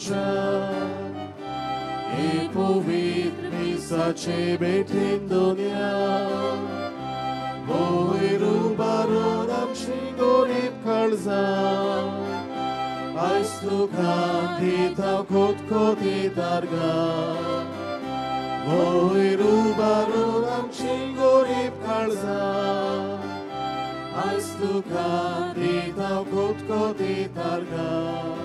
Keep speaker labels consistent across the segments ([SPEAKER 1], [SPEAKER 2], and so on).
[SPEAKER 1] जेजूच्या हे पवित्र मिसाचे भेटीन दोनया वयर उबारून आमची गोरीब काळजां आयज तुका दिता खोतखोती दारगां वयर उबारून आमची गोरीब काळजां आयज तुका दिता खोतखोती दारगां.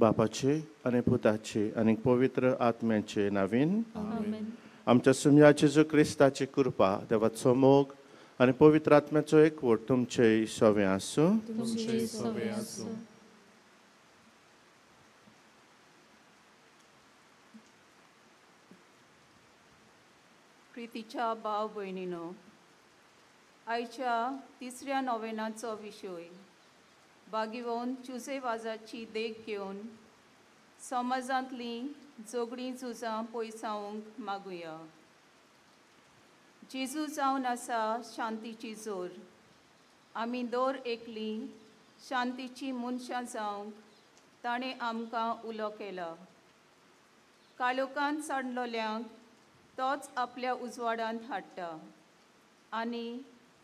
[SPEAKER 2] बापाचे आनी पुताचे आनी पवित्र आत्म्याचे नावीन आमच्या सुमयाचे जो क्रिस्ताची कृपा देवाचो मोग आनी पवित्र आत्म्याचो एकवट तुमचे सवे आसूं.
[SPEAKER 3] प्रितीच्या भाव भयणीनो, आयच्या तिसऱ्या नोवेनाचो विशय बागीवन चुजे वाजाची देख घेवन समाजांतलीं झगडीं झुजां पयसावंक मागुया. जेजू जावन आसा शांतीची जोर. आमी दर एकली शांतीची मनशां जावंक ताणें आमकां उलो केला. काळोखांत सांडलोल्यांक तोच आपल्या उजवाडांत हाडटा आनी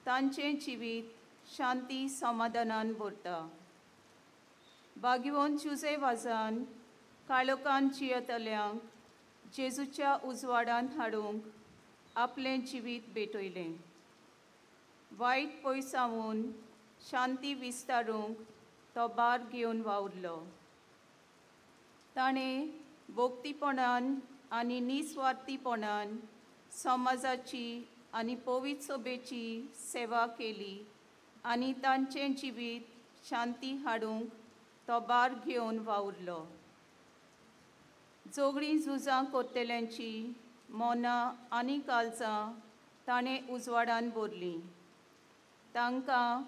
[SPEAKER 3] तांचें जिवीत शांती समाधानान भरता. बागीवन चुजे वाजान काळोखांत जियेतल्यांक जेजूच्या उजवाडांत हाडूंक आपलें जिवीत भेटयलें. वायट पयसावून शांती विस्तारूंक तो भार घेवन वावुरलो. ताणें भक्तीपणान आनी निस्वार्थीपणान समाजाची आनी पवित्र सभेची सेवा केली आनी तांचें जिवीत शांती हाडूंक तो भार घेवन वावुरलो. झगडीं झुजां करतल्यांची मनां आनी काळजां ताणें उजवाडान भरलीं. तांकां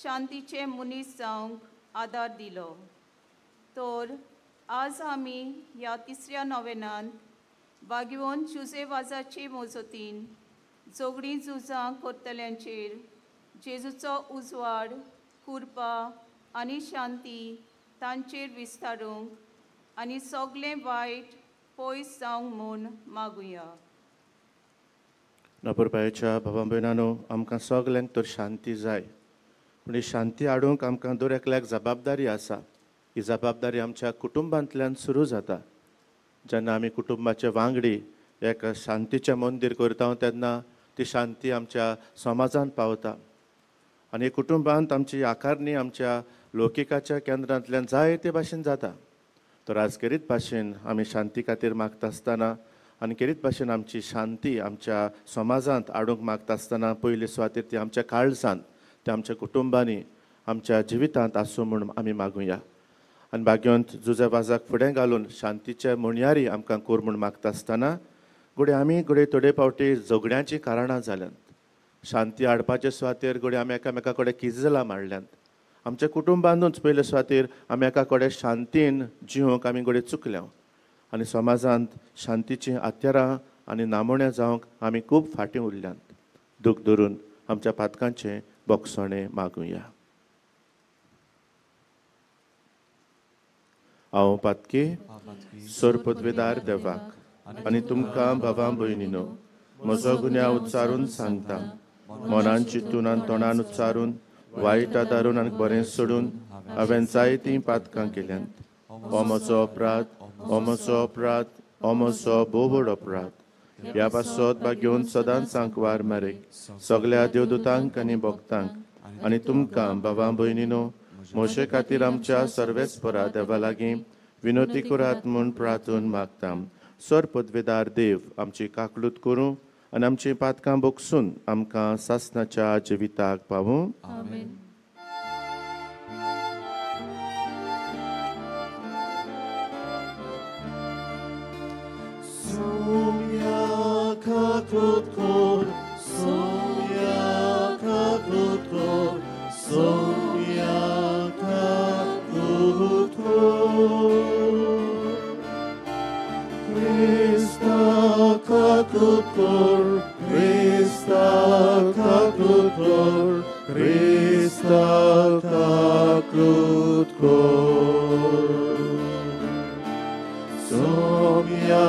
[SPEAKER 3] शांतीचे मनीस जावंक आदार दिलो. तर आज आमी ह्या तिसऱ्या नोवेनांत बागीवन चुजे वाजाचे मजतीन झगडीं झुजां करतल्यांचेर जेजूचो उजवाड, कृपा आनी शांती तांचेर विस्तारूंक आनी सगळें वायट पयस जावंक म्हूण मागुया.
[SPEAKER 2] नपुरपायेच्या भावा भयणानो, आमकां सगल्यांक तर शांती जाय, पूण ही शांती हाडूंक आमकां दर एकल्याक जबाबदारी आसा. ही जबाबदारी आमच्या कुटुंबांतल्यान सुरू जाता. जेन्ना आमी कुटुंबाचे वांगडी एक शांतीचें मंदीर करता तेन्ना ती शांती आमच्या समाजांत पावता आनी कुटुंबांत आमची आकारणी आमच्या लौकिकाच्या केंद्रांतल्यान जायते भाशेन जाता. तर आज केरीत भाशेन आमी शांती खातीर मागता आसतना आनी केरीत भाशेन आमची शांती आमच्या समाजांत हाडूंक मागता आसतना पयले सुवातेर ती आमच्या काळजांत, ती आमच्या कुटुंबांनी, आमच्या जिवितांत आसूं म्हूण आमी मागुया. आनी भाग्यवंत जुजे वाजाक फुडें घालून शांतीचे म्हणयारी आमकां कोर म्हूण मागता आसतना घडये आमी घडये थोडे फावटी झगड्यांचीं कारणां जाल्यांत. शांती हाडपाचे सुवातेर घडये आमी एकामेका कडेन किजलां मांडल्यांत. आमच्या कुटुंबानूच पयले सुवातेर आमी एका कडेन शांतीन जिवंक आमी घडये चुकल्या आनी समाजांत शांतीचीं हत्यारां आनी नामोण्यां जावंक आमी खूब फाटीं उरल्यांत. दूख धरून आमच्या पातकांचें बोगसणें मागुया. हांव पातकी सोर पदवेदार देवाक आनी तुमकां भावां भयणीनो म्हजो गुन्यांव उच्चारून सांगता. मनान चिंतून आनी तोंडान उच्चारून वायट आदारून आनी बरें सोडून हांवें जायतीं पातकां केल्यांत. हो म्हजो अपराध, हो म्हजो अपराध, हो म्हजो भोव व्हड अपराध. ह्या पासत भाग्योवन सदांच सांकवार मारेक सगल्या देवदूतांक आनी भक्तांक आनी तुमकां भावां भयणीनो म्हजे खातीर आमच्या सर्वेस्परा देवा लागीं विनोती करात म्हूण प्रार्थून मागता. सर पदवेदार देव आमची काकलूत करूं आनी आमची पातकां बोगसून आमकां सासणाच्या जिविताक पावूं.
[SPEAKER 1] काकूत कर, क्रिस्ताक काकूत कर. सोम्या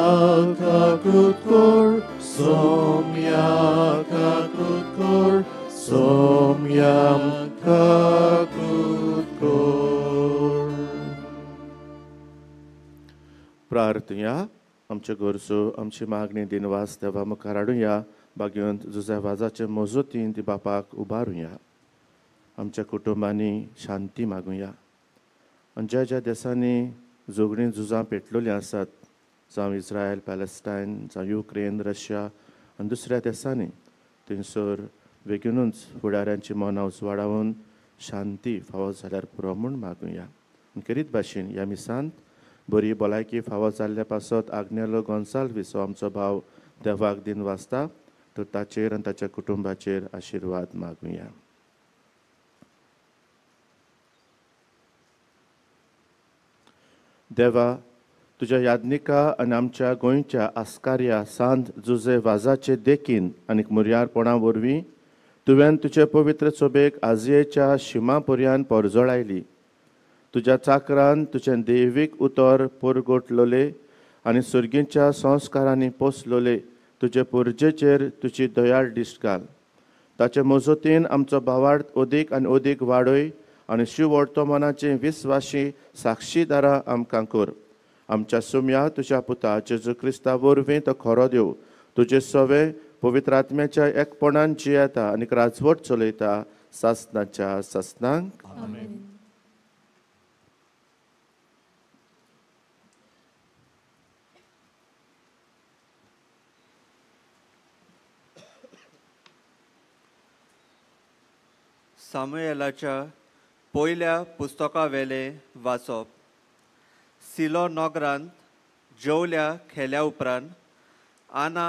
[SPEAKER 1] काकूत कर, सोम्या काकूत कर, सोम्या काकूत कर.
[SPEAKER 2] प्रार्थया. आमचे गरजो आमची मागणी दिनवास देवा मुखार हाडुया. बागेवंत जुझे वाजाचे मजतीन ती बापाक उबारुया. आमच्या कुटुंबांनी शांती मागुया. आनी ज्या ज्या देशांनी झगडीं झुजां पेटलेलीं आसात, जावं इस्रायल पॅलेस्टायन, जावं युक्रेन रशिया आनी दुसऱ्या देशांनी, थंयसर बेगीनूच फुडाऱ्यांची मनां उजवाडावन शांती फावो जाल्यार पुरो म्हूण मागुया. आनी करीत भाशेन ह्या मिसांत बरी भलायकी फावो जाल्ल्या पासत आग्नेलो गोन्साल्वीस हो आमचो भाव देवाक दिन वाचता, तर ताचेर आनी ताच्या कुटुंबाचेर आशिर्वाद मागुया. देवा, तुज्या यादनिका आनी आमच्या गोंयच्या आस्कार्या सांत जुझे वाजाचे देखीन आनी मुर्यारपणा वरवीं तुवें तुजे पवित्र सोबेक आजयेच्या शिमा पर्यान परजळायली. तुज्या चाकरान तुजें दैवीक उतर परगटलोले आनी सर्गीच्या संस्कारांनी पोसलोले तुजे पुर्जेचेर तुजी दयाळ दिश्ट घाल. ताचे मजतीन आमचो भावार्थ अदीक आनी अदीक वाडय आनी शिववर्तमानाचे विस्वाशी साक्षीदारां आमकां कर. आमच्या सुम्या तुज्या पुता जेजू क्रिस्ता वरवीं तो खरो देव तुजे सवे पवित्र आत्म्याच्या एकपणान जियेता आनी राजवट चलयता सासनाच्या सासनांक.
[SPEAKER 1] आमेन.
[SPEAKER 4] सामुएलाच्या पयल्या पुस्तकावेलें वाचप. सिलो नगरांत जेवल्या खेल्या उपरांत आना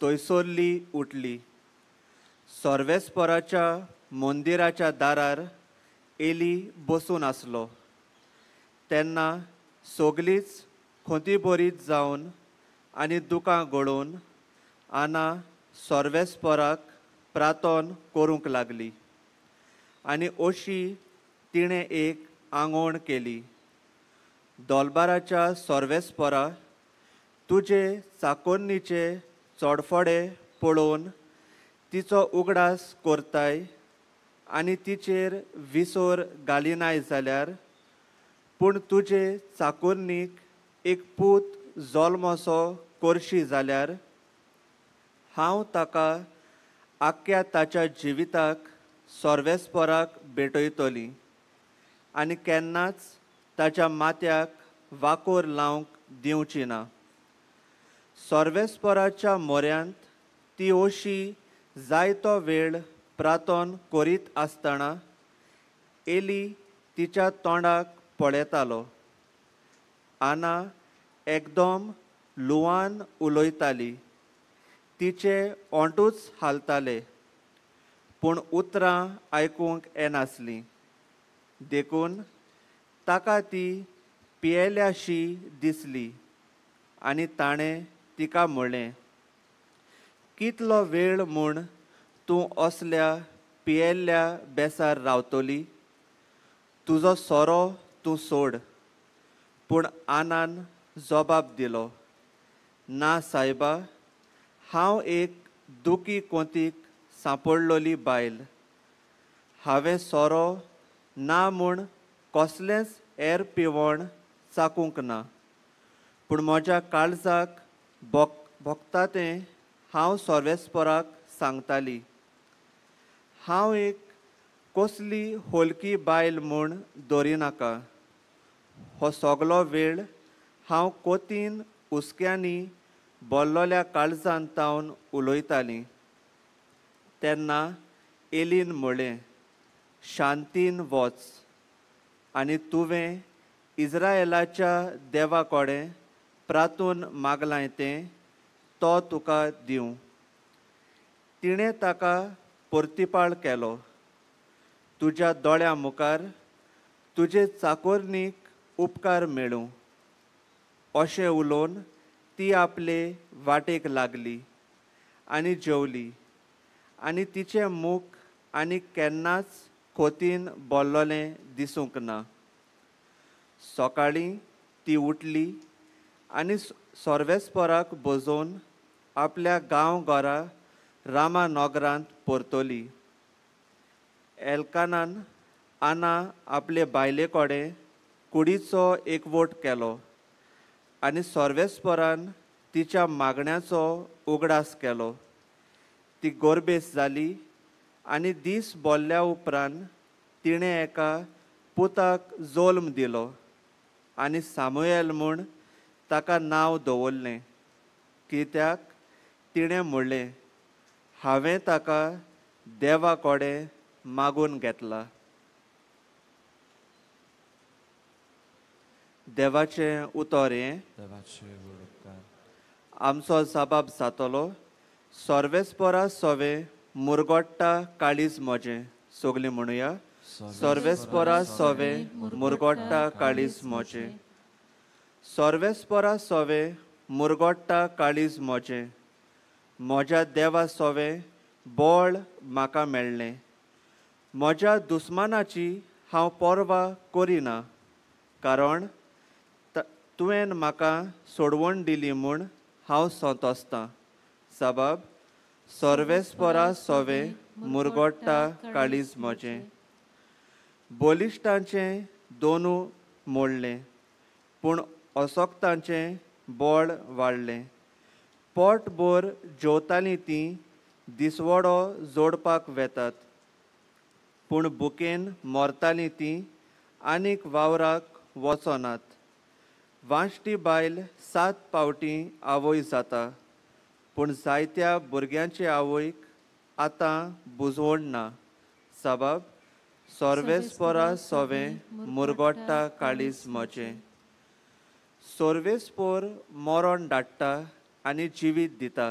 [SPEAKER 4] थंयसरली उठली. सर्वेस्पराच्या मंदिराच्या दारार एली बसून आसलो. तेन्ना सगलींच खोंती बरीत जावन आनी दुकां गळोवन आना सर्वेस्पराक प्रार्थना करूंक लागली आनी अशी तिणें एक आंगवण केली. दोलबाराच्या सर्वेस्परा, तुजे चाकोन्नीचे चोडफोडे पळोवन तिचो उगडास करताय आनी तिचेर विसर घालिनाय जाल्यार, पूण तुजे चाकोन्नीक एक पूत जल्मसो करशी जाल्यार हांव ताका आख्ख्या ताच्या जिविताक सर्वेस्पराक भेटयतली आनी केन्नाच ताच्या माथ्याक वाकोर लावंक दिवची ना. सर्वेस्पराच्या मोऱ्यांत ती अशी जायतो वेळ प्रार्थना करीत आसतना एली तिच्या तोंडाक पळयतालो. आना एकदम लुवान उलयताली, तिचे ओंठूच हालताले, पूण उतरां आयकूंक येनासलीं. देखून ताका ती पियेल्याशी दिसली आनी ताणें तिका म्हणलें, कितलो वेळ म्हूण तूं असल्या पियेल्ल्या बेसार रावतली? तुजो सोरो तूं सोड. पूण आनान जबाब दिलो, ना सायबा, हांव एक दुखी कोंतीक सांपडलोली बायल. हांवें सोरो ना म्हूण कसलेंच हेर पिवण चाकूंक ना, पूण म्हज्या काळजाक भोगता तें हांव सर्वेस्पराक सांगताली. हांव एक कसली होलकी बायल म्हूण दवरिनाका. हो सगलो वेळ हांव कोतीन हुस्क्यांनी बोल्लोल्या काळजान तावन उलयताली. तेन्ना एलीन म्हळें, शांतीन वच आनी तुवें इस्रायलाच्या देवा कडेन प्रार्थून मागलां तें तो तुका दिवं. तिणें ताका परतिपाळ केलो, तुज्या दोळ्यां मुखार तुजे चाकोरणीक उपकार मेळूं. अशें उलोवन ती आपले वाटेक लागली आनी जेवली आनी तिचें मुख आनी केन्नाच खोतीन बोल्लोलें दिसूंक ना. सकाळीं ती उठली आनी सर्वेस्पराक बजोवन आपल्या गांव घरा रामा नगरांत परतली. एल्कानान आना आपले बायले कडेन कुडीचो एकवट केलो आनी सर्वेस्परान तिच्या मागण्याचो उगडास केलो. ती गोरबेस जाली आनी दीस बोल्ल्या उपरांत तिणें एका पुताक जल्म दिलो आनी सामुएल म्हूण ताका नांव दवरलें, कित्याक तिणें म्हणलें, हांवें ताका देवा कडेन मागून घेतला. देवाचें उतर हें. आमचो जबाब जातलो सर्वेस्परा सोवे मुरगोट्टा काळीज म्हजें. सगळीं म्हणुया, सर्वेस्परा सोवे मुरगोट्टा काळीज म्हजें. सर्वेस्परा सोवे मुरगोट्टा काळीज म्हजें. म्हज्या देवा सोवे बळ म्हाका मेळ्ळें. म्हज्या दुस्मानाची हांव पर्वा करिना, कारण तुवें म्हाका सोडवण दिली म्हूण हांव संतोसतां. सबाब सर्वेस्परा सोवे मुरगोट्टा काळीज म्हजें. बलिश्टांचें दोनू मोडलें, पूण असक्तांचें बळ वाडलें. पोटभर जेवतालीं तीं दिसवडो जोडपाक वेतात, पूण भुकेन मरतालीं तीं आनीक वावराक वचनात. वांश्टी बायल 7 फावटीं आवय जाता, पूण जायत्या भुरग्यांचे आवयक आतां बुजवण ना. सबाब सर्वेस्परा सोवे मुरगोट्टा काळीज म्हजें. सर्वेस्पोर मरण धाडटा आनी जिवीत दिता,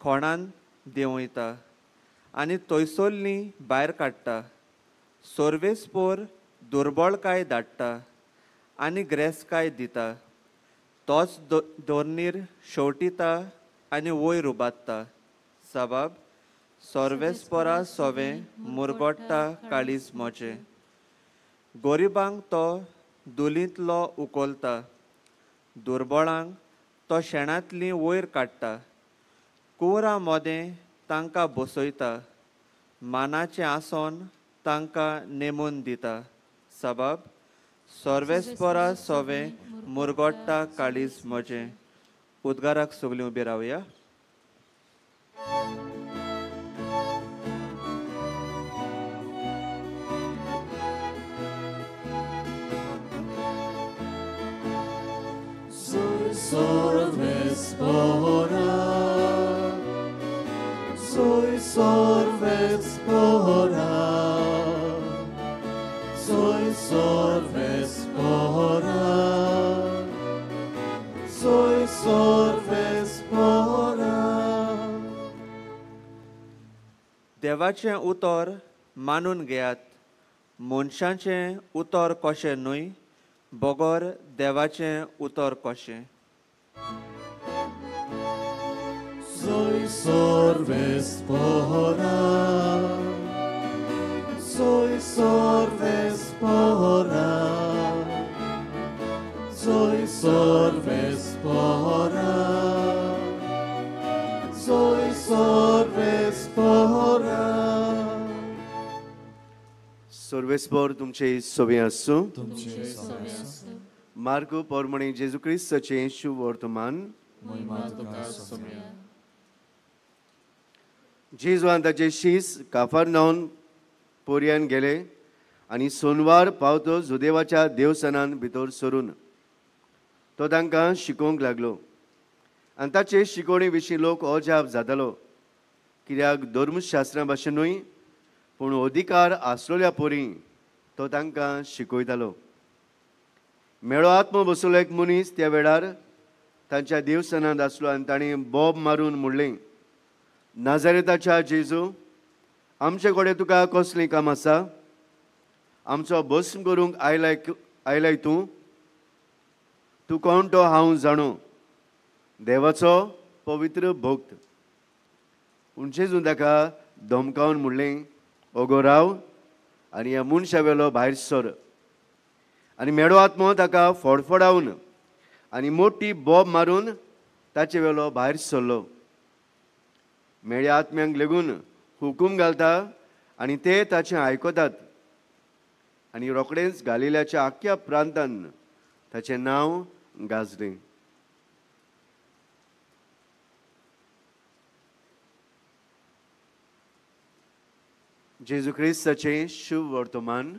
[SPEAKER 4] खोणान देंवयता आनी थंयसरलीं भायर काडटा. सर्वेस्पोर दुर्बळकाय धाडटा आनी ग्रेसकाय दिता. तोच धोरणीर शेवटिता आनी वयर उबारता. सबाब सर्वेस्परा सोवे मुरगोट्टा काळीज म्हजें. गरिबांक तो दुलींतलो उखलता, दुर्बळांक तो शेणांतली वयर काडटा. कुंवरां मदें तांकां बसयता, मानाचें आसन तांकां नेमून दिता. सबाब सर्वेस्परा सोवे मुरगोट्टा काळीज म्हजें. उद्गाराक सगळीं उबी रावया.
[SPEAKER 1] Sorvespora, soy sorvespora, soy sorvespora, soy sorvespora.
[SPEAKER 4] देवाचें उतर मानून घेयात, मनशाचें उतर कशें न्हय, बगर देवाचें उतर कशें.
[SPEAKER 1] Soy sorvespora, soy sorvespora, soy sorvespora, soy sorvespora.
[SPEAKER 5] सर्वेस्पोर तुमचे सोबे आसूं. मार्को पोरमणे जेजू क्रिस्ताचें शुभवर्तमान. जेजू आनी ताचे शीस काफरनावन पोरयान गेले आनी सोनवार पावतो जुदेवाच्या देवसनान भितर सरून तो तांकां शिकोवंक लागलो. आनी ताचे शिकोवणे विशीं लोक अजाप जातालो, कित्याक धर्मशास्त्रा भाशेन न्हय पूण अधिकार आसलेल्या परी तो तांकां शिकयतालो. मेळो आत्मो बसलो एक मनीस त्या वेळार तांच्या देवसनांत आसलो आनी ताणें बोब मारून म्हणलें, नाजारेताच्या जेजू, आमचे कडेन तुका कसलें काम आसा? आमचो भस्म करूंक आयलाय आयलाय तूं? तूं कोण तो हांव जाणो, देवाचो पवित्र भक्त. पूण जेजून ताका धमकावन म्हणलें, ओगो राव आनी ह्या मनशा वेलो भायर सर. आनी मेडो आत्मो ताका फडफडावन आनी मोटी बोब मारून ताचे वेलो भायर सरलो. मेळ्या आत्म्यांक लेगून हुकूम घालता आनी ते ताचें आयकतात. आनी रोखडेंच गालिल्याच्या आख्ख्या प्रांतान ताचें नांव गाजलें. जेजू क्रिस्ताचें शुभ वर्तमान.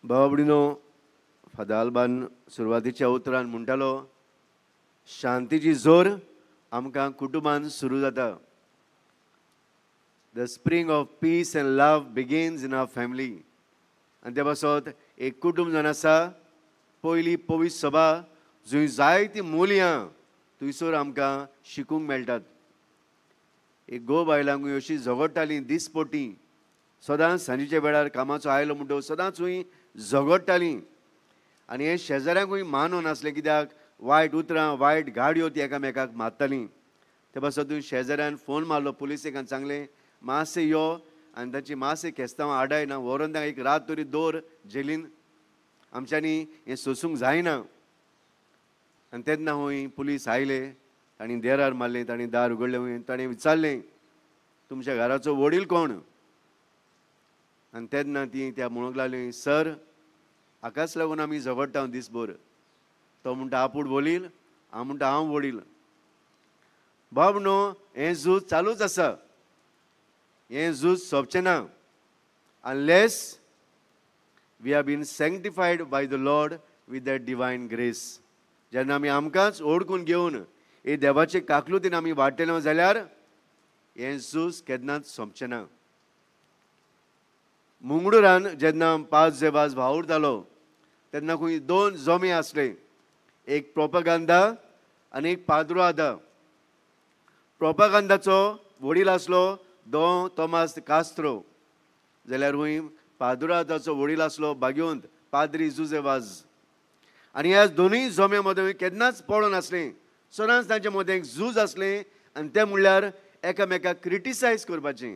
[SPEAKER 5] बाबडीनो, फादर आल्बान सुरवातीच्या उतरान म्हणटालो, शांतीची जोर आमकां कुटुंबान सुरू जाता. The spring of peace and love begins in our family. आनी ते पासत एक कुटुंब जावन आसा पयली पवित्र सभा, जंय जायतीं मुल्यां थंयसर आमकां शिकूंक मेळटात. एक घोव बायलांकूय अशी झगडटालीं दिसपटी, सदांच सांजेच्या वेळार कामाचो आयलो म्हणटकच सदांच हूंय झगडटालीं. आनी हे शेजाऱ्यांकूय मानून आसलें, कित्याक वायट उतरां वायट गाडयो ती एकामेकाक मारतालीं. ते पासत तुवें शेजाऱ्यान फोन मारलो पुलिसेक आनी सांगलें, मातशें यो आनी तांची मातशें केस्तांवां आडाय ना, व्हरोन तांकां एक रात तरी दवर जेलीन, आमच्यांनी हें सोसूंक जायना. आनी तेन्ना हूंय पुलीस आयले, तांणी देरार मारलें, तांणी दार उगडलें, हूंय ताणें विचारलें, तुमच्या घराचो वडील कोण? आनी तेन्ना ती त्या म्हणूंक लागली, सर हाकाच लागून आमी झगडटा दिसभर. तो म्हणटा आपूण वडील, हांव म्हणटा हांव वडील. बाब न्हू, हें झूज चालूच आसा, हें झूज सोंपचें ना unless we have been sanctified by the Lord with that divine grace. जेन्ना आमी आमकांच ओडकून घेवन हे देवाचे काकलुतीन आमी वाडटले जाल्यार हें झूज केन्नाच सोंपचें ना. मुंगडूरान जेन्ना 5 जेवाज वावुरतालो तेन्ना खंय 2 जमे आसले, एक प्रोपगांदा आनी एक पाद्रुआदा. प्रोपगांदाचो वडील आसलो दों तोमास कास्त्रो, जाल्यार हूंय पाद्रुआदाचो वडील आसलो भाग्यवंत पाद्री जुजेवाज. आनी ह्या दोनूय जम्या मदें केन्नाच पडोन नासलें, सदांच तांचे मदें एक झूज आसलें. आनी तें म्हणल्यार एकामेकाक क्रिटिसायज करपाचें,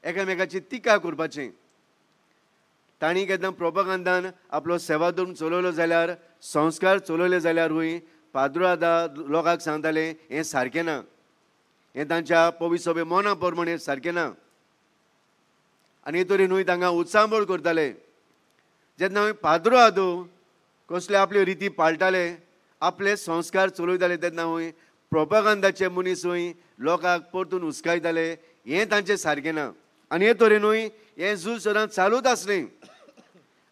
[SPEAKER 5] एकामेकाची टिका करपाचें. तांणी केन्ना प्रोपगांदान आपलो सेवाधर्म चलयलो जाल्यार, संस्कार चलयले जाल्यार हूंय पाद्रुआदा लोकांक सांगताले हें सारकें ना, हें तांच्या पवित्र सभे मना प्रमाणे सारकें ना. आनी हे तरेन हूंय तांकां उचांबळ करताले. जेन्ना हूंय पाद्रुआदो कसले आपल्यो रिती पाळटाले, आपले संस्कार चलयताले, तेन्ना हूंय प्रोपगांदाचे मनीस हूंय लोकांक परतून हुस्कायताले, हें तांचें सारकें ना. आनी हे तरेन हूंय हें झूज सदांच चालूच आसलें.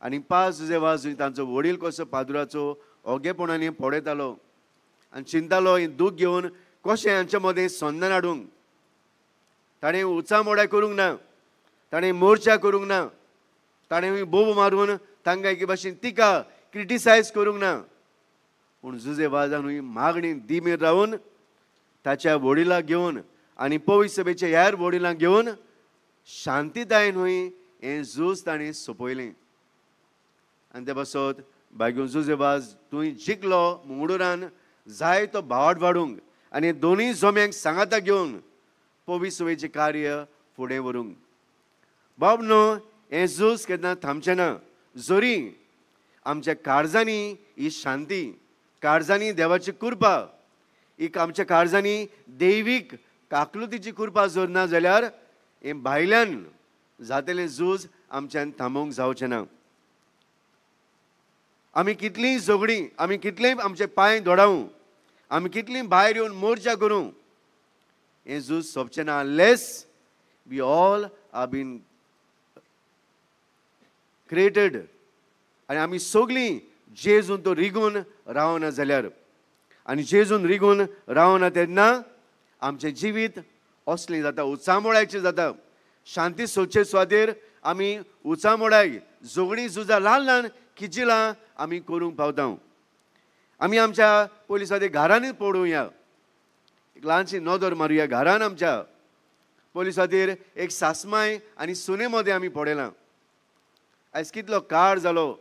[SPEAKER 5] आनी 5 जेवाज तांचो वडील कसो पाद्राचो ओगेपणान हें पळयतालो आनी चिंतालो हें दूख घेवन कशें हांचे मदें संदान हाडूंक. ताणें उचामोडाय करूंक ना, ताणें मोर्चा करूंक ना, ताणें बोब मारून तांकां एके भाशेन तिका क्रिटिसायज करूंक ना. पूण जुजे वाजान मागणी दिमीर रावन ताच्या वडिलाक घेवन आनी पवित्र सभेच्या हेर वडिलांक घेवन शांतितायेन हूंय हें झूज ताणें सोंपयलें. आनी ते पासत भाग्यो जुजे वाज तूं जिखलो मुंगडूरान जाय तो भावाट वाडूंक आनी दोनूय जम्यांक सांगाता घेवन पवित्र सभेचें कार्य फुडें व्हरूंक. बाब न्हू, हें झूज केन्ना थांबचें ना. जरी आमच्या काळजांनी ही शांती, काळजांनी देवाची कृपा, एक आमच्या काळजांनी दैवीक काकलुतीची कृपा जर ना जाल्यार हें भायल्यान जातलें झूज आमच्यान थांबोवंक जावचें ना. आमी कितलीं झगडीं, आमी कितलें आमचे पांय दोडावूं, आमी कितलीं भायर येवन मोर्चा करूं, हें झूज सोंपचें ना unless we all are been created. आनी आमी सगळीं जेजून तो रिगून रावना जाल्यार, आनी जेजून रिगून रावना तेन्ना आमचें जिवीत असलें जाता, उचांबळायचें जाता. शांती सोदचे सुवातेर आमी उचांबळाय, झगडीं झुजां, ल्हान ल्हान किजिलां आमी करूंक पावता. आमी आमच्या पयलीं सुवातेर घरांनी पळोवया, एक ल्हानशी नदर मारुया घरान. आमच्या पयलीं सुवातेर एक सासमाय आनी सुने मदें आमी पळयलां. आयज कितलो काळ जालो,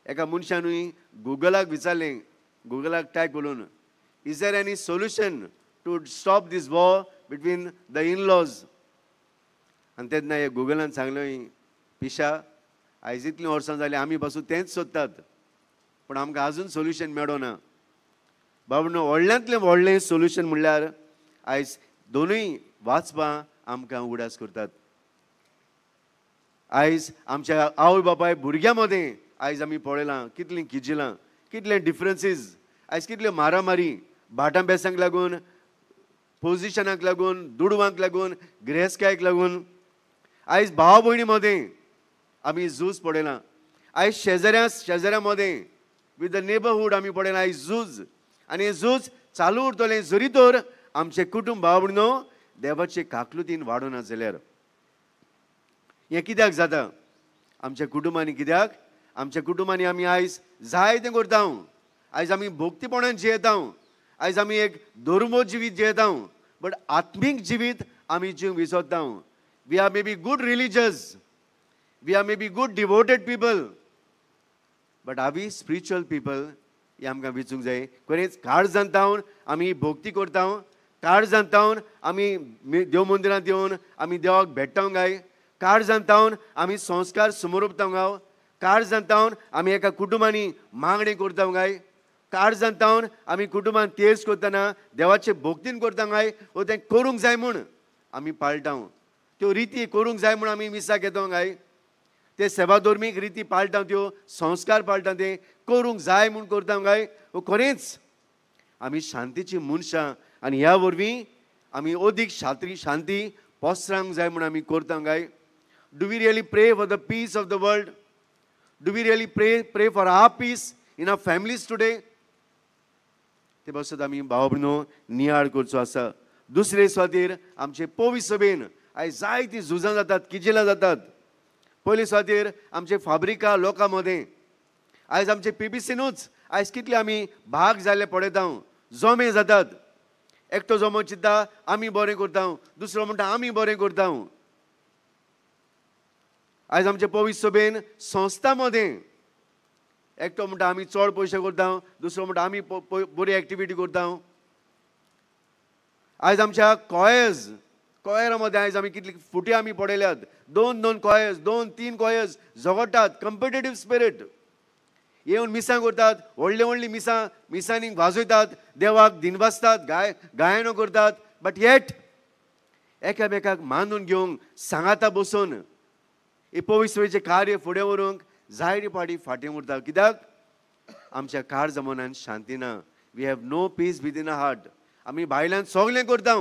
[SPEAKER 5] एका मनशानूय गुगलाक विचारलें, गुगलाक टायप करून, is there any solution to stop this war between the in-laws? आनी तेन्ना हे गुगलान सांगलें, पिशा, आयज इतलीं वर्सां जालीं आमी पासून तेंच सोदतात, पूण आमकां आजून सोल्युशन मेळना. बाबा, व्हडल्यांतलें व्हडलें सोल्युशन म्हणल्यार आयज दोनूय वाचपां आमकां उगडास करतात. आयज आमच्या आवय बापाय भुरग्यां मदें आयज आमी पळयलां कितलीं किजिलां, कितले डिफरन्सीस, आयज कितल्यो मारामारी, भाटां बेसांक लागून, पोजिशनाक लागून, दुडवांक लागून, गिरेस्तकायेक लागून. आयज भाव भयणी मदें आमी झूज पळयलां. आयज शेजाऱ्यां मदें विथ the neighbourhood आमी पळयलां आयज झूज. आनी हें झूज चालू उरतलें जरी तर आमचें कुटुंब भाव भयणो देवाचे काकलुतीन वाडोना जाल्यार. हें कित्याक जाता आमच्या कुटुंबांनी? कित्याक आमच्या कुटुंबांनी आमी आयज जाय तें करता, आयज आमी भक्तीपणान जियेता, आयज आमी एक धर्मो जिवीत जियेता, बट आत्मीक जिवीत आमी जीव विसरता. We are may be good religious, we are may be good devoted people, but are we spiritual people? हें आमकां विचूंक जाय. खरेंच काळजान तावन आमी भक्ती करता, काळजान तावन आमी देव मंदिरांत येवन आमी देवाक भेट्टा काय, काळजान तावन आमी संस्कार समोरपता गाव, काळजान तावन आमी एका कुटुंबांनी मागणी करता काय, काळजान तावन आमी कुटुंबान तेज करतना देवाचे भक्तीन करता काय, वो तें करूंक जाय म्हूण आमी पाळटा, त्यो रिती करूंक जाय म्हूण आमी मिसाक येता काय, ते सेवाधर्मीक रिती पाळटा, त्यो संस्कार पाळटा, ते करूंक जाय म्हूण करता काय. वो खरेंच आमी शांतीची मनशां आनी ह्या वरवीं आमी अदीक शांती पसरांक जाय म्हूण आमी करता काय. Do we really pray for the peace of the world? Do we really pray for our peace in our families today? ते पासत आमी भाव भयणो नियाळ करचो आसा. दुसरे सुवातेर आमचे पवी सभेन आयज जायतीं झुजां जातात, किजिलां जातात. पयले सुवातेर आमचे फाब्रिका लोकां मदें आयज आमचे पीपीसीनूच आयज कितले आमी भाग जाल्ले पळयता, जमे जातात. एकटो जमो चिंता आमी बरें करता, दुसरो म्हणटा आमी बरें करता. आयज आमचे पवी सभेन संस्था मदें एकटो म्हणटा आमी चड पयशे करता, दुसरो म्हणटा आमी बरी एक्टिविटी करता. आयज आमच्या कॉयरा मदें आयज आमी कितली फुटी आमी पळयल्यात, दोन दोन कॉयर्स, दोन तीन कॉयर्स झगडटात, कम्पिटेटीव स्पिरीट येवन मिसां करतात, व्हडलीं व्हडलीं मिसां मिसांनी वाजयतात, देवाक दिनवासतात, गायनो करतात, बट येट एकामेकाक मानून घेवंक सांगाता बसून हे पवित्रतेचें कार्य फुडें व्हरूंक जायते पाटी फाटीं उरता. कित्याक आमच्या काळजा मनान शांती ना. We have no peace within a heart. आमी भायल्यान सगळें करता.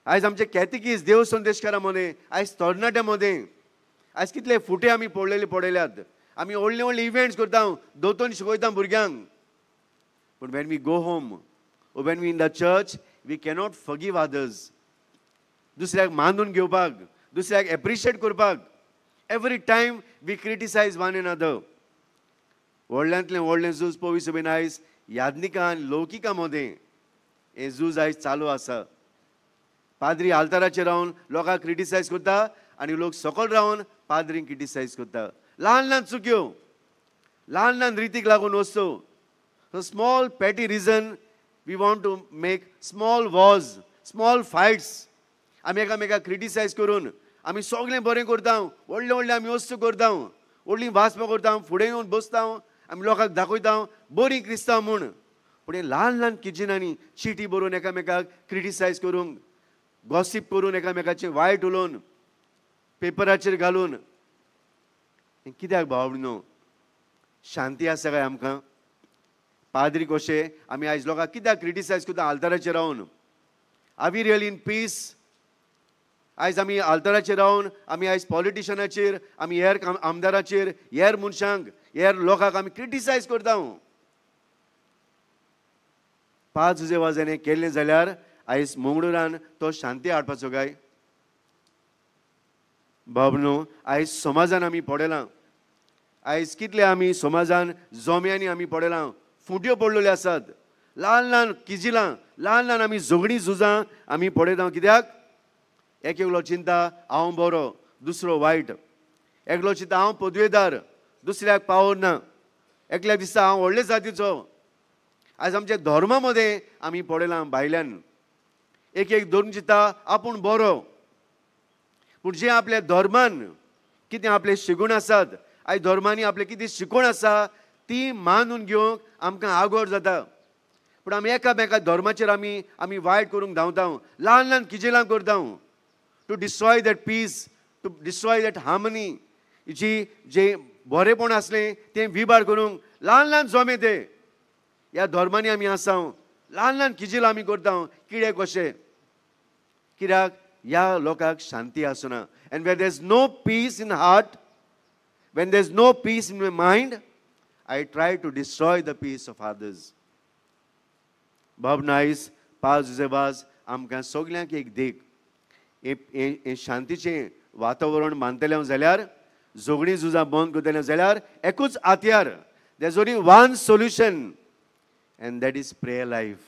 [SPEAKER 5] आयज आमचे कॅथेकीज देव संदेशकारां मदें, आयज तरणाट्यां मदें आयज कितले फुटे आमी पडलेले पळयल्यात. आमी व्हडले व्हडले इव्हेंट्स करता, दोतोन शिकयता भुरग्यांक, पूण when we go home or when we in the church we cannot forgive others. दुसऱ्याक मानून घेवपाक, दुसऱ्याक एप्रिशिएट करपाक every time we criticise one another. व्हडल्यांतलें व्हडलें झूज पवी सभेन आयज याज्ञिका आनी लौकिका मदें हें झूज आयज चालू आसा. पाद्री आल्ताराचेर रावन लोकांक क्रिटिसायज करता आनी लोक सकयल रावन पाद्रींक क्रिटिसायज करता. ल्हान ल्हान चुक्यो, ल्हान ल्हान रितीक लागून वस्तू, so small petty reason we want to make small wars, small fights. आमी एकामेकाक क्रिटिसायज करून आमी सगळें बरें करता, व्हडलें व्हडलें आमी वस्तू करता, व्हडलीं वाचपां करता, फुडें येवन बसता, आमी लोकांक दाखयता बरीं क्रिस्तांव म्हूण. पूण ल्हान ल्हान किजिनांनी चिटी बरोवन एकामेकाक क्रिटिसायज करूंक, गॉसीप करून, एकामेकाचें वायट उलोवन पेपराचेर घालून, कित्याक भाव न्हू? शांती आसा काय आमकां? पाद्री कशे आमी आयज लोकांक कित्याक क्रिटिसायज करता आल्ताराचेर रावन? Are we really in peace? आयज आमी आल्ताराचेर रावन आमी आयज पॉलिटिशनाचेर, आमी हेर आमदाराचेर, हेर मनशांक, हेर लोकांक आमी क्रिटिसायज करता. 5 जुजे वाजांनी केल्लें जाल्यार आयज मंगळुरान तो शांती हाडपाचो काय? बाब न्हू, आयज समाजान आमी पळयलां, आयज कितले आमी समाजान जोम्यांनी आमी पळयलां, फुटयो पडलेल्यो आसात, ल्हान ल्हान किजिलां, ल्हान ल्हान आमी झगडीं झुजां आमी पळयता. कित्याक? एक एकलो चिंता हांव बरो, दुसरो वायट, एकलो चिंता हांव पदवेदार, दुसऱ्याक पावर ना. एकल्या दिसता हांव व्हडले जातीचो. आयज आमच्या धर्मा मदें आमी पळयलां भायल्यान एक एक धर्म चिंता आपूण बरो, पूण जे आपल्या धर्मान कितें आपले शिगूण आसात, आयज धर्मांनी आपलें कितें शिकवण आसा ती मानून घेवंक आमकां आगोर जाता. पूण आमी एकामेका धर्माचेर आमी आमी वायट करूंक धांवता, ल्हान ल्हान किजेलां करता to destroy that peace, to destroy that harmony. जी जें बरेंपण आसलें तें विबाड करूंक ल्हान ल्हान जमे ते ह्या धर्मांनी आमी आसा, ल्हान ल्हान किजेलां आमी करता किडे कशे. कित्याक ह्या लोकांक शांती आसना. And where there is no peace in heart, when there is no peace in my mind, I try to destroy the peace of others. बाब नायस पाज जुजेबाज आमकां सगल्यांक एक देख. हें शांतीचें वातावरण मानतलें जाल्यार, झगडीं झुजां बंद करतलें जाल्यार एकूच हातयार, there is only one solution and that is prayer life.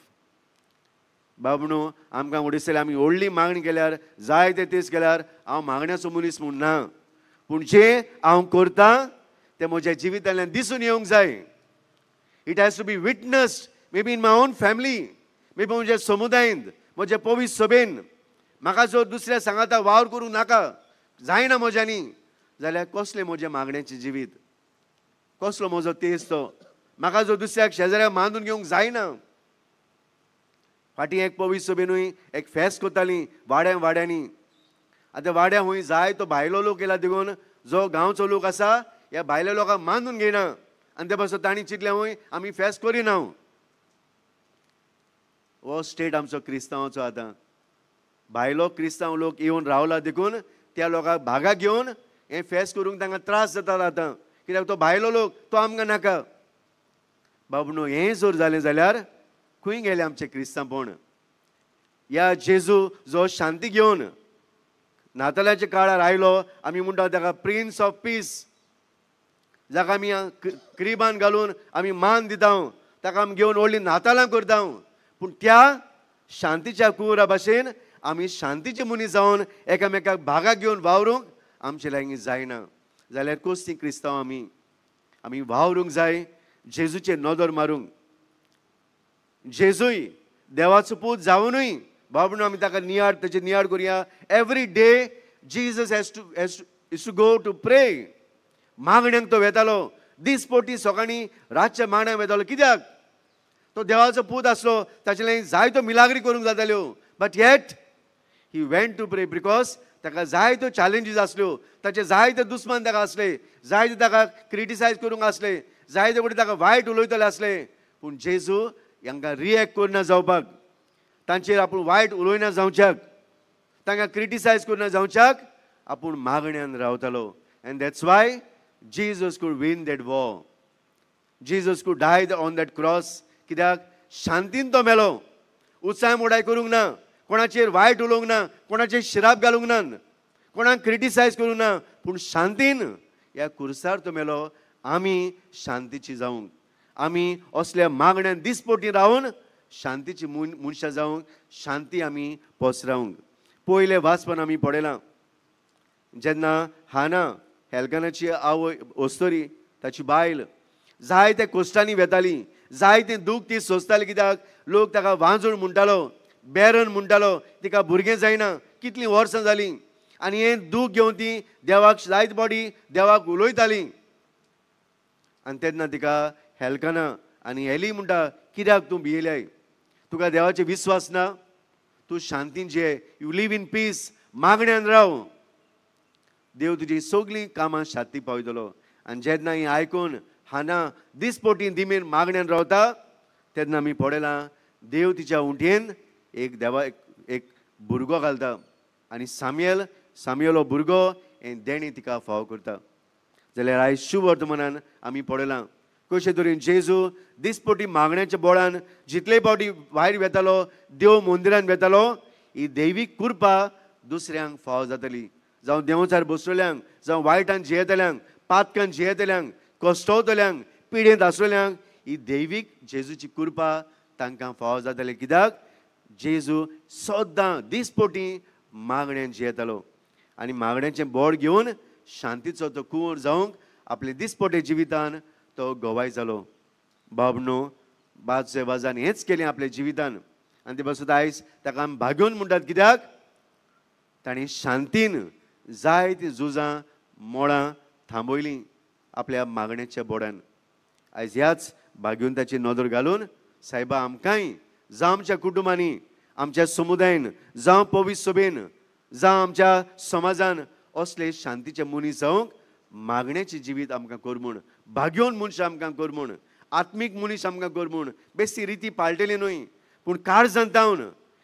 [SPEAKER 5] बाबणो आमकां उडयतले आमी व्हडली मागणी केल्यार, जाय ते तेच केल्यार हांव मागण्याचो मनीस म्हूण ना, पूण जें हांव करतां तें म्हज्या जिवितांतल्यान दिसून येवंक जाय. It has to be witnessed may be in my own family, may be म्हज्या समुदायेंत, म्हज्या पवित्र सभेन. म्हाका जर दुसऱ्या सांगाता वावर करूंक नाका, जायना म्हज्यांनी, जाल्यार कसलें म्हजें मागण्याचें जिवीत, कसलो म्हजो तेज तो. म्हाका जर दुसऱ्याक शेजाऱ्याक मानून घेवंक जायना. फाटीं एक पवित्र सभेनूय एक फेस्त करताली वाड्या वाड्यांनी. आतां वाड्या हुंय जाय तो भायलो लोक येयला देखून जो गांवचो लोक आसा ह्या भायल्या लोकांक मानून घेयना आनी ते पासून तांणी चिंतलें हुंय आमी फेस्त करिना. हो स्टेट आमचो क्रिस्तांवाचो. आतां भायलो क्रिस्तांव लोक येवन रावला देखून त्या लोकांक भागाक घेवन हें फेस्त करूंक तांकां त्रास जाता आतां, कित्याक तो भायलो लोक तो आमकां नाका. बाबू न्हू हें जर जालें जाल्यार खंय गेलें आमचें क्रिस्तांवपण? ह्या जेजू जो शांती घेवन नातालाच्या काळार आयलो, आमी म्हणटा ताका प्रिन्स ऑफ पीस, जाका आमी क्रिबान घालून आमी मान दिता, ताका आमी घेवन व्हडलीं नातालां करता. पूण त्या शांतीच्या कुंवरा भाशेन आमी शांतीचे मनीस जावन एकामेकाक भागाक घेवन वावरूंक आमचे लागीं जायना जाल्यार कसलीं क्रिस्तांव आमी? आमी वावरूंक जाय जेजूचेर नदर मारूंक. जेजूय देवाचो पूत जावनूय बाबणो आमी ताका नियाळ, ताचेर नियाळ करुया. Every day Jesus has to go to pray. मागण्यांक तो वेतालो, दीसपोटी सकाळीं रातच्या मागण्यांक वेतालो. कित्याक? तो देवाचो पूत आसलो, ताचे लागीं जायत्यो मिलाग्री करूंक जाताल्यो, but yet he went to pray because ताका जायत्यो चॅलेंजीस आसल्यो, ताचे जायते दुस्मान ताका आसले, जायते ताका क्रिटिसायज करूंक आसले, जायते कडेन ताका वायट उलयतले आसले. पूण जेजू हांकां रिएक्ट करना जावपाक, तांचेर आपूण वायट उलयना जावच्याक, तांकां क्रिटिसायज करना जावच्याक आपूण मागण्यान रावतालो. And that's why Jesus could win that war, Jesus could die on that cross. कित्याक? शांतीन तो मेलो, उत्साह मोडाय करूंक ना, कोणाचेर वायट उलोवंक ना, कोणाचेर शिराप घालूंक ना, कोणाक क्रिटिसायज करूंक ना, पूण शांतीन ह्या कुर्सार तो मेलो. आमी शांतीची जावंक, आमी असल्या मागण्यान दिसपोटी रावन शांतीची मनशां जावंक, शांती आमी पसरावंक. पयलें वाचपन आमी पळयलां जेन्ना हाना हेल्कानाची आवय अस्तोरी, ताची बायल जायते कोश्टांनी वेताली, जायतें दूख ती सोंसताली. कित्याक? लोक ताका वांजूळ म्हणटालो, बॅरन म्हणटालो, तिका भुरगें जायना, कितलीं वर्सां जालीं. आनी हें दूख घेवन ती देवाक जायत बॉडी देवाक उलयताली. आनी तेन्ना तिका हेल्काना आनी हेली म्हणटा, कित्याक तूं भियेल्याय? तुका देवाचेर विस्वास ना? तूं शांतीन जिये, you live in peace, मागण्यान राव, देव तुजी सगळीं कामां शांती पावयतलो. आनी जेन्ना हें आयकून हाना दिसपोटी दिमेन मागण्यान रावता तेन्ना आमी पळयलां देव तिच्या उंटयेन एक देवा एक भुरगो घालता आनी सामियल, सामियल हो भुरगो हें देणें तिका फावो करता. जाल्यार आयज शुभवर्तमानान आमी पळयलां कशे तरेन जेजू दिसपोटी मागण्याच्या बोळान जितले फावटी भायर वेतालो, देव मंदिरान वेतालो, ही दैवीक कृपा दुसऱ्यांक फावो जातली. जावं देंवचार बसलेल्यांक, जावं वायटान जियेतल्यांक, पातकान जियेतल्यांक, कश्टवतल्यांक, पिडेंत आसलेल्यांक ही दैवीक जेजूची कृपा तांकां फावो जातली. कित्याक? जेजू सद्दां दिसपोटी मागण्यान जियेतालो आनी मागण्याचें बोड घेवन शांतीचो तो कुंवर जावंक आपले दिसपटे जिवितान तो गवाय जालो. बाबनो बादशे वाजान हेंच केलें आपल्या जिवितान आनी ते पासून आयज ताका आमी भाग्योन म्हणटात, कित्याक ताणें शांतीन जायतीं झुजां मोळां थांबयलीं आपल्या मागण्याच्या बोडान. आयज ह्याच भाग्योन ताची नदर घालून सायबा आमकांय जावं आमच्या कुटुंबांनी, आमच्या समुदायन, जावं पवित्र सभेन, जावं आमच्या समाजान असले शांतीचे मनीस जावंक मागण्याचें जिवीत आमकां कर म्हूण, भाग्योन मनशां आमकां कर म्हूण, आत्मीक मनीस आमकां कर म्हूण. बेस्ती रिती पाळटली न्हय पूण काळजान जावन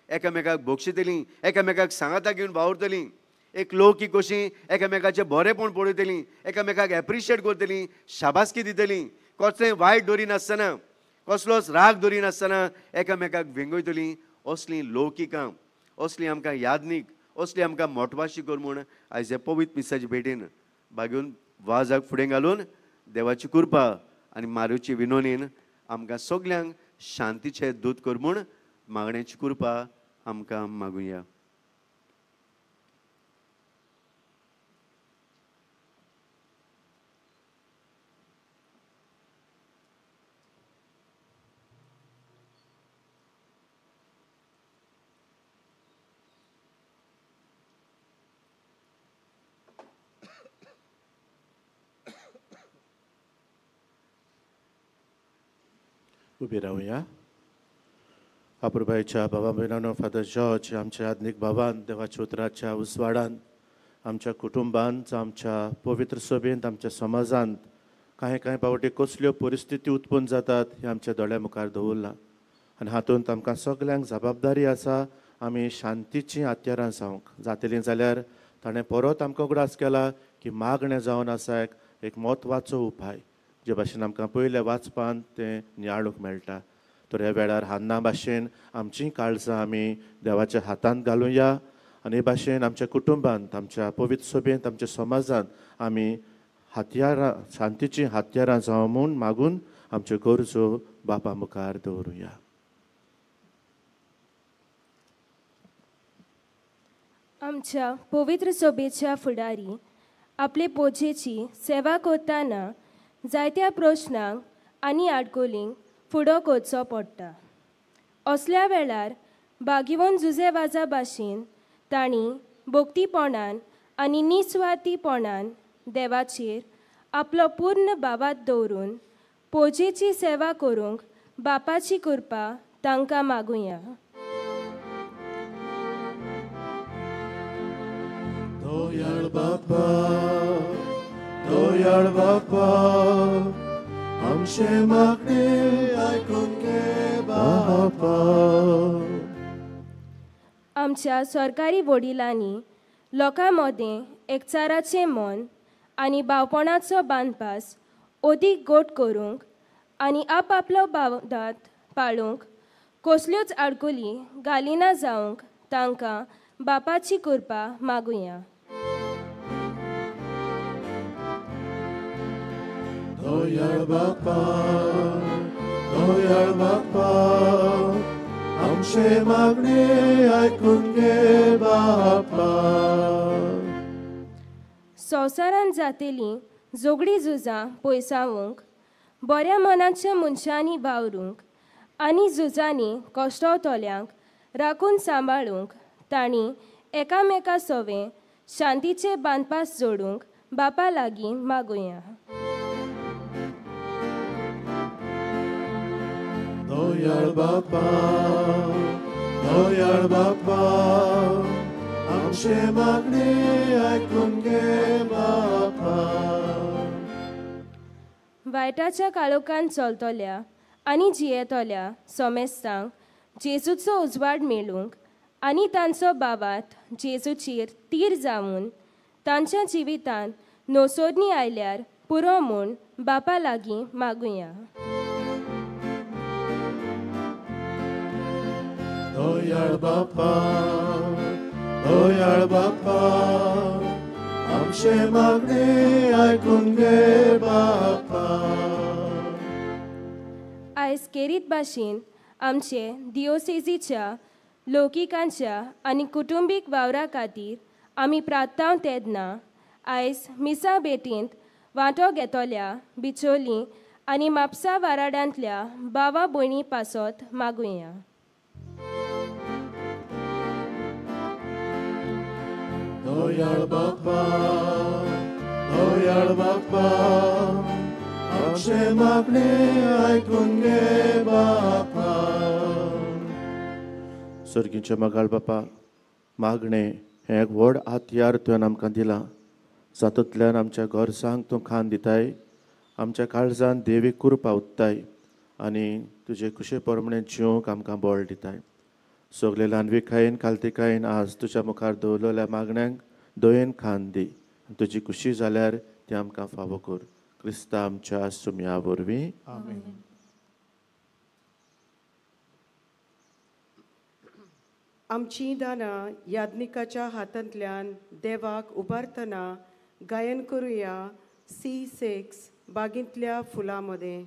[SPEAKER 5] एकामेकाक बक्षितलीं, एकामेकाक सांगाता घेवन वावुरतलीं, एक लौकीक कशी एकामेकाचें बरेंपण पळयतलीं, एकामेकाक एप्रिशिएट करतलीं, शाबासकी दितलीं, कसलें वायट दवरिनासतना, कसलोच राग दवरिनासतना एकामेकाक वेंगयतलीं. असलीं लौकिकां, असलीं आमकां यादनीक, असली आमकां मोटवाशी कर म्हूण आयज हे पवित्र मिसाचे भेटेन भाग्योन वाजाक फुडें घालून देवाची कृपा आनी मारूची विनोनीन आमकां सगल्यांक शांतीचें दूत कर म्हूण मागण्याची कृपा आमकां मागुया.
[SPEAKER 2] उबी रावया. अपुरबायच्या बाबा भयणानो, फादर जॉर्ज आमच्या आधुनीक भावान देवाच्या उतराच्या उजवाडान आमच्या कुटुंबांत, आमच्या पवित्र सभेंत, आमच्या समाजांत कांय कांय पावटी कसल्यो परिस्थिती उत्पन्न जातात हें आमच्या दोळ्या मुखार दवरलां आनी हातूंत आमकां सगल्यांक जबाबदारी आसा आमी शांतीचीं हत्यारां जावंक जातलीं जाल्यार ताणें परत आमकां उगडास केला की मागणें जावन आसा एक म्हत्वाचो उपाय जे भाशेन आमकां पयल्या वाचपान तें नियाळूंक मेळटा. तर ह्या वेळार हान्ना भाशेन आमचीं काळजां आमी देवाच्या हातांत घालुया आनी हे भाशेन आमच्या कुटुंबांत, आमच्या पवित्र सभेंत, आमच्या समाजांत आमी हत्यारां, शांतीचीं हत्यारां जावं म्हूण मागून आमच्यो गरजो बापा मुखार दवरुया.
[SPEAKER 6] आमच्या पवित्र सभेच्या फुडारी आपले पोजेची सेवा करतना जायत्या प्रश्नांक आनी आडकोलींक फुडो करचो पडटा. असल्या वेळार बागिवन जुजे वाजा भाशेन तांणी भक्तीपणान आनी निस्वार्थीपणान देवाचेर आपलो पूर्ण भावात दवरून पोजेची सेवा करूंक बापाची कृपा तांकां मागुया.
[SPEAKER 1] दयाळ बापा, दयाळ बापा, आमचें मागणें आयकून घे बापा.
[SPEAKER 6] आमच्या सरकारी वडिलांनी लोकां मदें एकचाराचें मन आनी भावपणाचो बांदपास अदीक गोट करूंक आनी आपआपलो भावदात पाळूंक कसल्योच आडकुली घालिना जावंक तांकां बापाची कृपा मागुया.
[SPEAKER 1] दयाळ बापा, दयाळ बापा, आमचें मागणें आयकून घे बापा.
[SPEAKER 6] संवसारांत जातेलीं झगडीं झुजां पयसावंक, बऱ्या मनाच्या मनशांनी वावरूंक आनी झुजांनी कश्टवतल्यांक राखून सांबाळूंक तांणी एकामेका सवें शांतीचे बांदपास जोडूंक बापा लागीं मागुया.
[SPEAKER 1] दयाळ बापा, दयाळ बापा, आमचें मागणें आयकून घे बापा.
[SPEAKER 6] वायटाच्या काळोखान चलतल्या आनी जियेतल्या समेस्तांक जेजूचो उजवाड मेळूंक आनी तांचो बाबात जेजूचेर तीर जावन तांच्या जिवितांत नोसोदणी आयल्यार पुरो म्हूण बापा लागीं मागुया.
[SPEAKER 1] दयाळ बापा, दयाळ बापा, आमचें मागणें आयकून घे बापा.
[SPEAKER 6] आयज केरीत भाशेन आमचे दिओसेजीच्या लौकिकांच्या आनी कुटुंबीक वावरा खातीर आमी प्रार्थना तेन्ना आयज मिसा भेटींत वांटो घेतल्या बिचोली आनी म्हापसा वाराडांतल्या भावा भयणी पासत मागुया.
[SPEAKER 1] दयाळ बापा, दयाळ बापा, आमचें मागणें आयकून घे बापा.
[SPEAKER 2] सर्गीचे मगाळ बापा, मागणें हें एक व्हड हत्यार तुवें आमकां दिलां, जातूंतल्यान आमच्या गरजांक तूं खान दिताय, आमच्या काळजान देवी कृपा उत्ताय आनी तुजे खुशे प्रमाणे जिवंक आमकां बळ दिताय. सगळे ल्हानविकायेन कालतिकायेन आज तुज्या मुखार दवरलेल्या मागण्यांक दयेन खान दी, तुजी खुशी जाल्यार ती आमकां फावो कर. क्रिस्ता आमच्या सुमया वरवीं.
[SPEAKER 7] आमची दानां याज्ञिकाच्या हातांतल्यान देवाक उबारतना गायन करुया C6 बागेंतल्या फुलां मदें.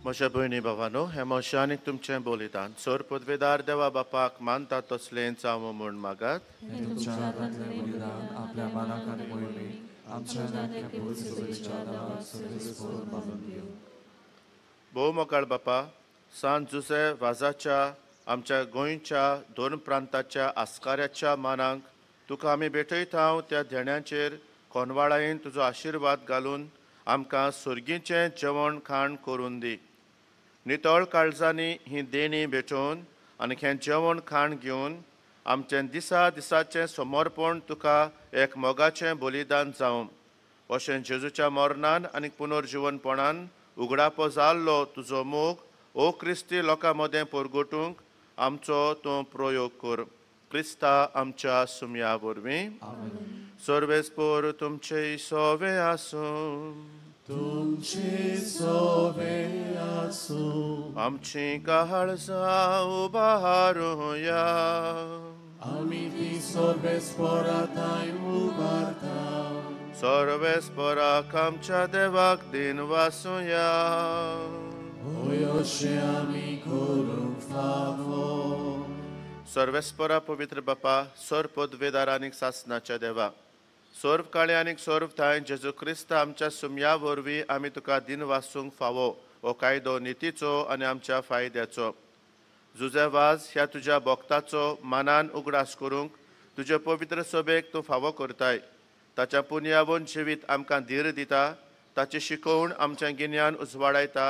[SPEAKER 2] म्हज्या भयणी भावानो, हें म्हजें आनी तुमचें बलिदान सर पदवेदार देवा बापाक मानता तसलें जावं म्हूण मागात. भोव मोगाळ बापा, सांत जुसे वाजाच्या आमच्या गोंयच्या दोन प्रांताच्या आस्काऱ्याच्या मानांक तुका आमी भेटयता. त्या धेण्यांचेर कोनवाळायेन तुजो आशिर्वाद घालून आमकां सुर्गीचें जेवण खाण करून दी. नितळ काळजांनी ही देणी भेटोवन आनी हें जेवण खाण घेवन आमचें दिसा दिसाचें समर्पण तुका एक मोगाचें बलिदान जावं. अशें जेजूच्या मरणान आनी पुनर्जिवनपणान उगडापो जाल्लो तुजो मोग ओ क्रिस्ती लोकां मदें परगटूंक आमचो तूं प्रयोग कर. क्रिस्ता आमच्या सुमया वरवीं. सर्वेस्पोर तुमचे सोवे आसूं.
[SPEAKER 1] तुमचे सोवे आसूं.
[SPEAKER 2] आमची काळजां उबारुया.
[SPEAKER 1] आमी ती सर्वेस्पोरा थांय उबारता.
[SPEAKER 2] सर्वेस्पोराक आमच्या देवाक दिन वासुया.
[SPEAKER 1] होय अशें आमी करूंक फावो.
[SPEAKER 2] सर्वेस्पोरा पवित्र बापा, सर्व पदवेदार आनी सासनाच्या देवा, सर्व काळे आनी सर्व थांय जेजू क्रिस्त आमच्या सुमया वरवीं आमी तुका दिन वासूंक फावो हो कायदो नितीचो आनी आमच्या फायद्याचो. जुजे वाज ह्या तुज्या भक्ताचो मानान उगडास करूंक तुजे पवित्र सभेक तूं फावो करताय. ताच्या पुनयावन जिवीत आमकां धीर दिता, ताची शिकोवण आमचें गिन्यान उजवाडायता,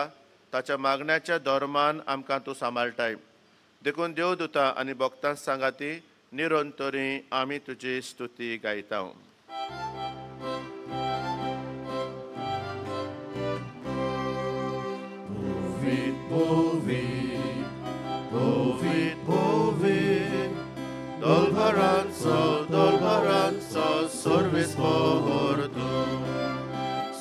[SPEAKER 2] ताच्या मागण्याच्या धर्मान आमकां तूं सांबाळटाय. देखून देव दुता आनी भक्तां सांगाती निरंतरी आमी तुजी स्तुती गायता.
[SPEAKER 1] Povit, povit, povit, dolbaranzo, dolbaranzo, sorvis portu.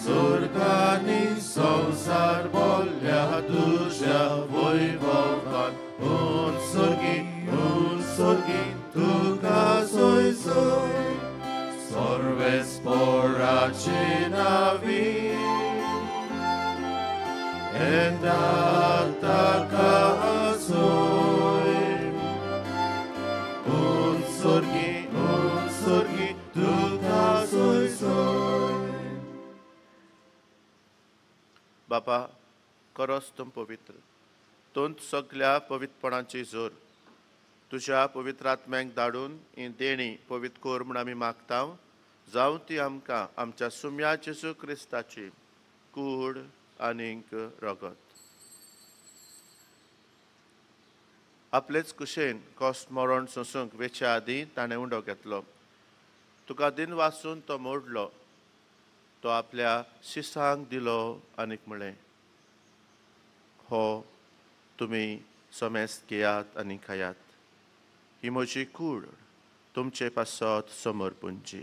[SPEAKER 1] Surgani संसार बोल्या तुझ्या वैभवान, un sorgi, तुका सोय सोय, सर्वेस पोराचे नावी. Etata soy, un sorgi, tuka soy soy,
[SPEAKER 2] बापा, खरोच तूं पवित्र, तूंच सगल्या पवित्रपणाची जोर. तुज्या पवित्र आत्म्याक धाडून ही देणी पवित्र कर म्हूण आमी मागता, जावं ती आमकां आमच्या सुम्या जेजू क्रिस्ताची कूड आनीक रगत. आपलेच कुशेन कश्ट मरण सोंसूंक वेच्या आदीं ताणें उंडो घेतलो. तुका दिन वाचून तो मोडलो, तो आपल्या शिसांक दिलो आनीक म्हळें, हो तुमी समेस्त घेयात आनी खायात, ही म्हजी कूड तुमचे पासत समर्पूंची.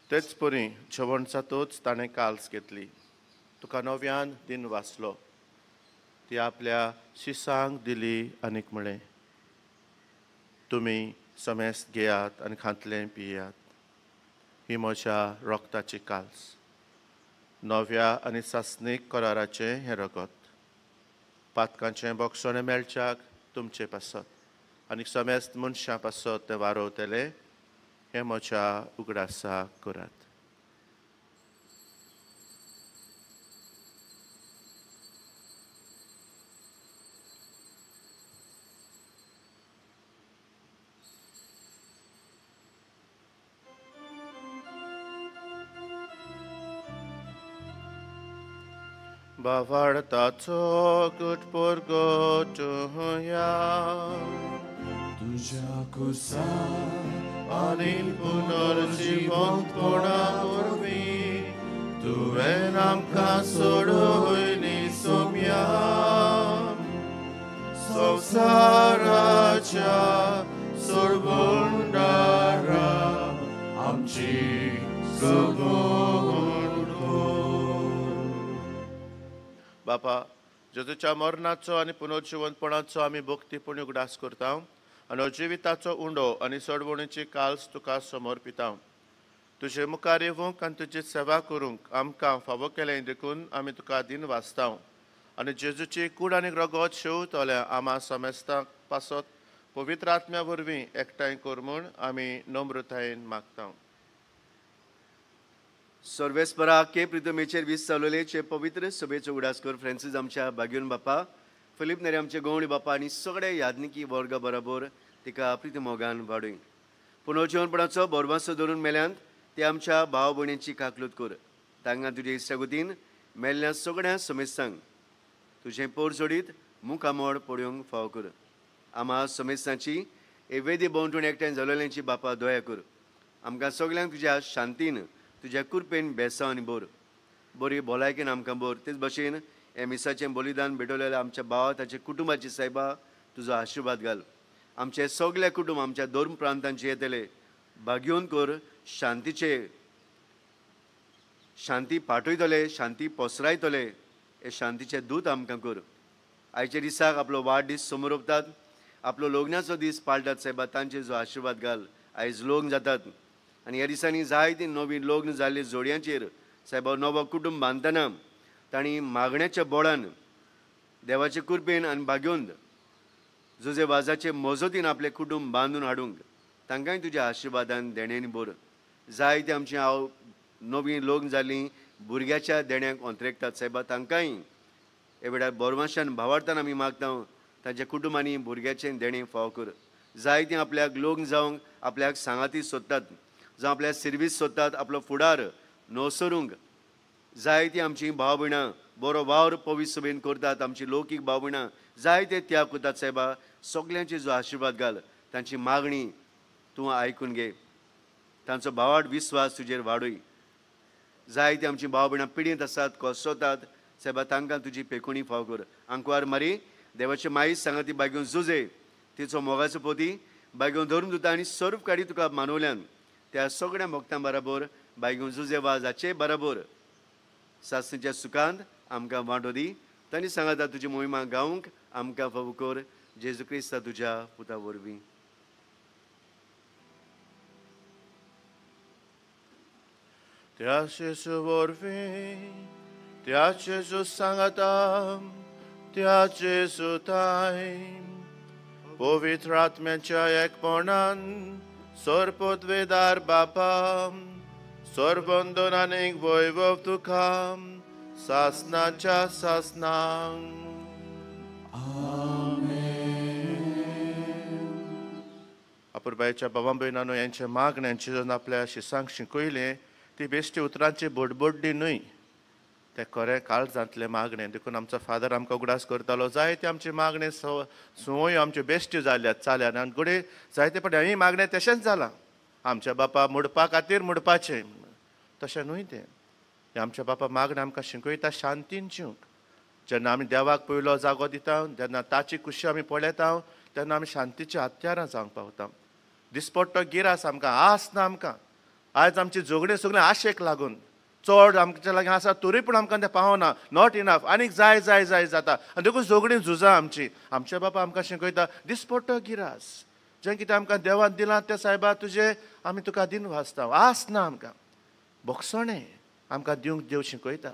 [SPEAKER 2] तेच परी जेवण जातूच ताणें काल्स घेतली, तुका नव्यान दिन वाचलो, ती आपल्या शिसांक दिली आनीक म्हळें, तुमी समेस्त घेयात आनी खातलें पियात, ही म्हज्या रगताची काल्स, नव्या आनी सासणीक कराराचें हें रगत, पातकांचें बोगसणें मेळच्याक तुमचे पासत आनी समेस्त मनशां पासत तें वारोवतलें, हें म्हज्या उगडासाक करात. बावाडताचो गुटपोरगोटुया
[SPEAKER 1] तुज्या कुसा आनी पुनर्जिवंतपणा वरवीं तुवें आमकां सोडयली सोम्या, संवसाराच्या सोडवणदारा आमची सगवण कर.
[SPEAKER 2] बापा, जेजूच्या मरणाचो आनी पुनर्जिवंतपणाचो आमी भक्तीपूर्ण उगडास करता आनी जिविताचो उंडो आनी सोडवणीची काल्स तुका समर्पिता. तुजे मुखार येवंक आनी तुजी सेवा करूंक आमकां फावो केलें देखून आमी तुका दिन वाचता आनी जेजूची कूड आनी रगत शेवतल्या आमा समेस्तांक पासत पवित्र आत्म्या वरवीं एकठांय कर म्हूण आमी नम्रतायेन मागता.
[SPEAKER 5] सर्वेस्परा के प्रितमेचेर वीस चालवलेचे पवित्र सभेचो उगडास कर फ्रांसीस आमच्या बाग्यून बापा, फिलीप नेरी आमचे गवळी बापा आनी सगळे याज्ञिकी वर्गा बरोबर तिका प्रितमोगान वाडय. पुनर्जिवनपणाचो बोरवासो धरून मेल्यांत ते आमच्या भाव भयणींची काकलूत कर, तांकां तुजे इश्टागतीन मेल्ल्या सगळ्या समेस्तांक तुजें पोर जोडीत मुखामोड पळोवंक फावो कर. आमा समेस्तांची वेदी भोंवतणी एकठांय जालोल्यांची बापा दया कर. आमकां सगळ्यांक तुज्या शांतीन तुज्या कृपेन बेसांव आनी बोर बरी भलायकेन आमकां बोर. तेच भशेन हे मिसाचें बलिदान भेटवलेल्या आमच्या भावा ताच्या कुटुंबाची सायबा तुजो आशिर्वाद घाल. आमचे सगळे कुटुंब आमच्या दोन प्रांतांचे येतले भाग्योवन कर, शांतीचे शांती पाठयतले, शांती पसरायतले, हे शांतीचे दूत आमकां कर. आयच्या दिसाक आपलो वाडदीस समरोपतात, आपलो लग्नाचो दीस पाळटात सायबा, तांचे जो आशिर्वाद घाल. आयज लग्न जातात आनी ह्या दिसांनी जायती नवी लग्न जाल्ली जोडयांचेर सायबा नवो कुटुंब बांदतना तांणी मागण्याच्या बोळान देवाचे कृपेन आनी भाग्योन जुजे वाजाचे मजतीन आपलें कुटुंब बांदून हाडूंक तांकांय तुज्या आशिर्वादान देण्यांनी भर. जायते आमची हांव नवीं लग्न जालीं भुरग्याच्या देण्याक अंतरेकतात सायबा, तांकांय हे वेळार बोरवाशान भावार्थान आमी मागता तांच्या कुटुंबांनी भुरग्याचें देणें फावो कर. जायतीं आपल्याक लग्न जावंक आपल्याक सांगाती सोदतात, जावं आपल्याक सिर्वीस सोदतात, आपलो फुडार नसरूंक जायतीं आमचीं भाव भयणां बरो वावर पवित्र सभेन करतात, आमची लौकीक भाव भयणां जायते त्याग करतात सायबा, सगल्यांचे जो आशिर्वाद घाल, तांची मागणी तूं आयकून घे, तांचो भावाट विस्वास तुजेर वाडय. जायतीं आमचीं भाव भयणां पिडेंत आसात, कोसतात सायबा, तांकां तुजी पेकोणी फाव कर. आंकवार मारी देवाचे माई सांगाती बागेवन जुजे तिचो मोगाचो पोती बागेवन धरून दिता आनी सर्व काडी तुका मानवल्यान त्या सगळ्या भक्तां बराबर बायगून जुजे वाजाचे बराबर सासणीच्या सुखांत आमकां वांटो दी. तांणी सांगाता तुजी मोहिमा गावंक आमकां फावो कर, जेजू क्रिस्ता तुज्या पुता वरवीं.
[SPEAKER 2] त्या जेजू वरवीं, त्या जेजू सांगाता, त्या जेजू ताय पवित्र आत्म्याच्या एकपणान सरपदवेदार बापा सरबंधन आनीक वैभव तुका सासनाच्या सासनांक. अपुरबायेच्या बाबा भयणांनो, यांचे मागणें यांचे जेन्ना आपल्या शिसांक शिकयलें ती बेश्टी उतरांची बडबडली न्हय, तें खरें काळजांतलें मागणें. देखून आमचो फादर आमकां उगडास करतालो, जायते आमची मागणें संवयो आमच्यो बेश्ट्यो जाल्यात चाल्यात आनी घडये जायते फावटी हीं मागणें तशेंच जालां, आमच्या बापा मोडपा खातीर मोडपाचें, तशें न्हय तें. आमच्या बापा मागणें आमकां शिकयता शांतीन जिवंक. जेन्ना आमी देवाक पयलो जागो दिता, जेन्ना ताची खुशी आमी पळयता, तेन्ना आमी शांतीच्या हत्यारां जावंक पावता. दिसपट्टो गिरास आमकां आस ना, आमकां आयज आमची झगडीं सगळीं आशेक लागून चड आमच्या लागीं आसा तरी पूण आमकां तें पावना, not enough, आनीक जाय जाय जाय जाता आनी देखून झगडीं झुजां आमची. आमच्या बापा आमकां शिकयता दिसपट्टो गिरास, जें कितें आमकां देवान दिलां तें सायबा तुजें आमी तुका दिन वाचता. आस ना आमकां, भोगसणें आमकां दिवंक देव शिकयता.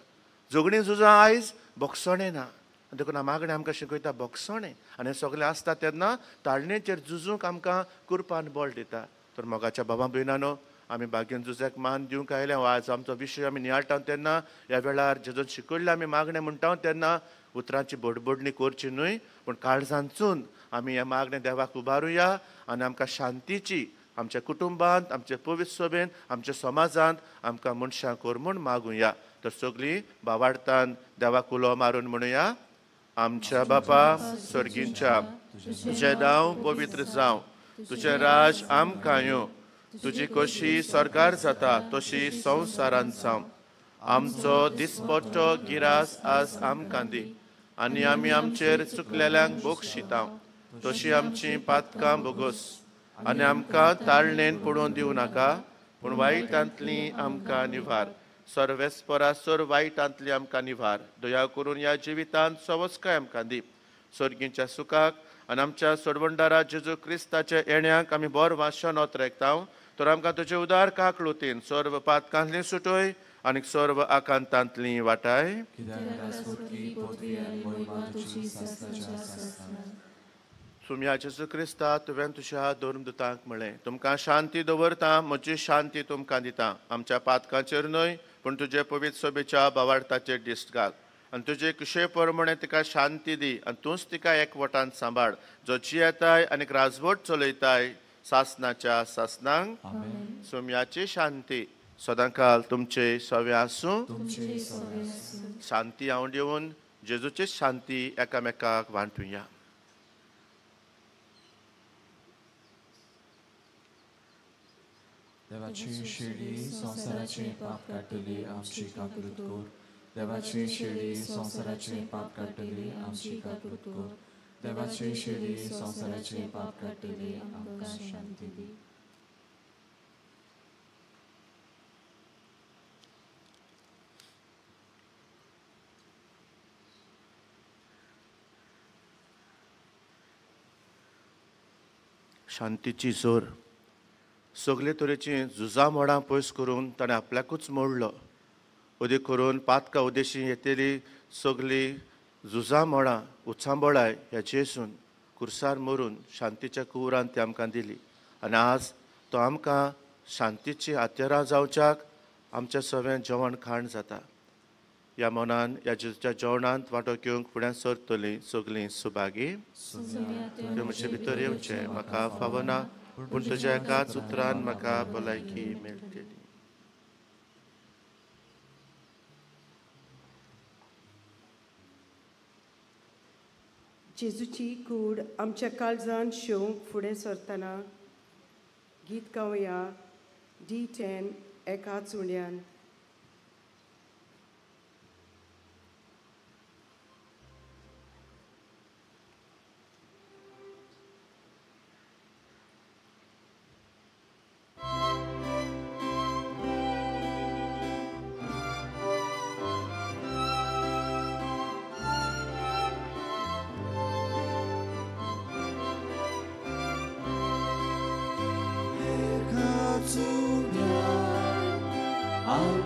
[SPEAKER 2] झगडीं झुजां आयज भोगसणें ना, देखून मागणें आमकां शिकयता भोगसणें. आनी सगळें आसता तेन्ना ताळणेचेर झुजूंक आमकां कुरपान बळ दिता. तर मोगाच्या बाबा भयणांनो, आमी भाग्यन जुजाक मान दिवंक आयल्या. आज आमचो विशय आमी नियाळटा तेन्ना ह्या वेळार जेजून शिकयल्लें आमी मागणें म्हणटा तेन्ना उतरांची बडबडणी करची न्हय, पूण काळजांतसून आमी हें मागणें देवाक उबारुया आनी आमकां शांतीची आमच्या कुटुंबांत, आमच्या पवित्र सभेंत, आमच्या समाजांत आमकां मनशां कर म्हूण मागुया. तर सगळीं भावार्थान देवाक उलो मारून म्हणुया, आमच्या बापा सर्गींच्या, तुजें नांव पवित्र जावं, तुजें राज आमकां येवं, तुजी कशी सरकार जाता तशी संवसारांत जावं. आमचो दिसपट्टो गिरास आज आमकां दी आनी आमी आमचेर चुकलेल्यांक बक्षिता तशी आमची पातकां भोगोस आनी आमकां ताळणेन पडोवन दिवं नाका, पूण वायटांतली आमकां निवार. सर्वेस्परासर वायटांतली आमकां निवार. दया करून ह्या जिवितांत सवस्काय आमकां दी. सर्गींच्या सुखाक आनी आमच्या सोडवणदारा जेजू क्रिस्ताच्या येण्याक आमी बरो वाशन ओतरेकता. तर आमकां तुजे उदार काकळुतीन सर्व पातकांतली सुटय आनी सर्व आकांतांतली वाटाय. सुम्या जेजू क्रिस्ता, तुवें तुज्या धर्मदुतांक म्हळें, तुमकां शांती दवरता, म्हजी शांती तुमकां दिता. आमच्या पातकांचेर न्हय पूण तुजे पवित्र सभेच्या भावार्थाचेर दिश्ट घाल आनी तुजे कुशे प्रमाणे तिका शांती दी आनी तूंच तिका एकवटान सांबाळ, जो जियेताय आनी राजवट चलयताय सासनाच्या सासनांक. सोम्याची शांती सदांकाल तुमचे सवे आसूं. शांती हांव दिवन जेजूची शांती एकामेकाक वांटुया.
[SPEAKER 1] देवाची शिडी संवसाराचे पाप काडटली आमची काकूत कर. देवाची शिडी संवसाराचे पाप काडटली आमची काकूत कर. देवाची शिडी संवसाराचे पाप काडटली आमकां शांती दी.
[SPEAKER 2] शांतीची जोर सगळे तरेची झुजां मोडां पयस करून ताणें आपल्याकूच मोडलो. उदीक करून पातका उदेशी येतली सगळीं झुजां मोडां उचांबळाय ह्या जेसून कुर्सार मरून शांतीच्या कुवरान ती आमकां दिली. आनी आज तो आमकां शांतीची हत्यारां जावच्याक आमच्या सगळें जेवण खाण जाता. ह्या मनान ह्या जेजूच्या जेवणांत वांटो घेवंक फुड्यान सरतलीं सगळीं सुभागी. तुवें म्हजे भितर येवचें म्हाका फावना, पूण तुज्या एकाच उतरान म्हाका भलायकी मेळटली.
[SPEAKER 7] जेजूची कूड आमच्या काळजान शेवंक फुडें सरतना गीत गावया D10 एकाच उंड्यान.
[SPEAKER 1] I'm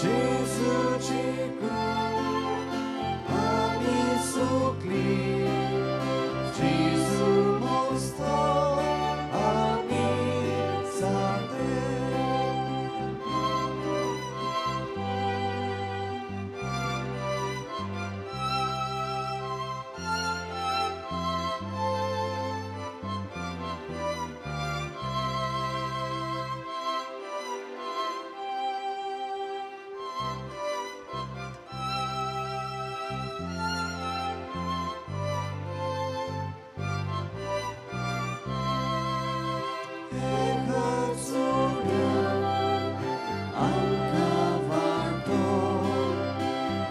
[SPEAKER 1] जेजूची कूड आमी सुकली, जेजू मोस्तो आमी जाते. एकाच उड्यान आमकां वांटो,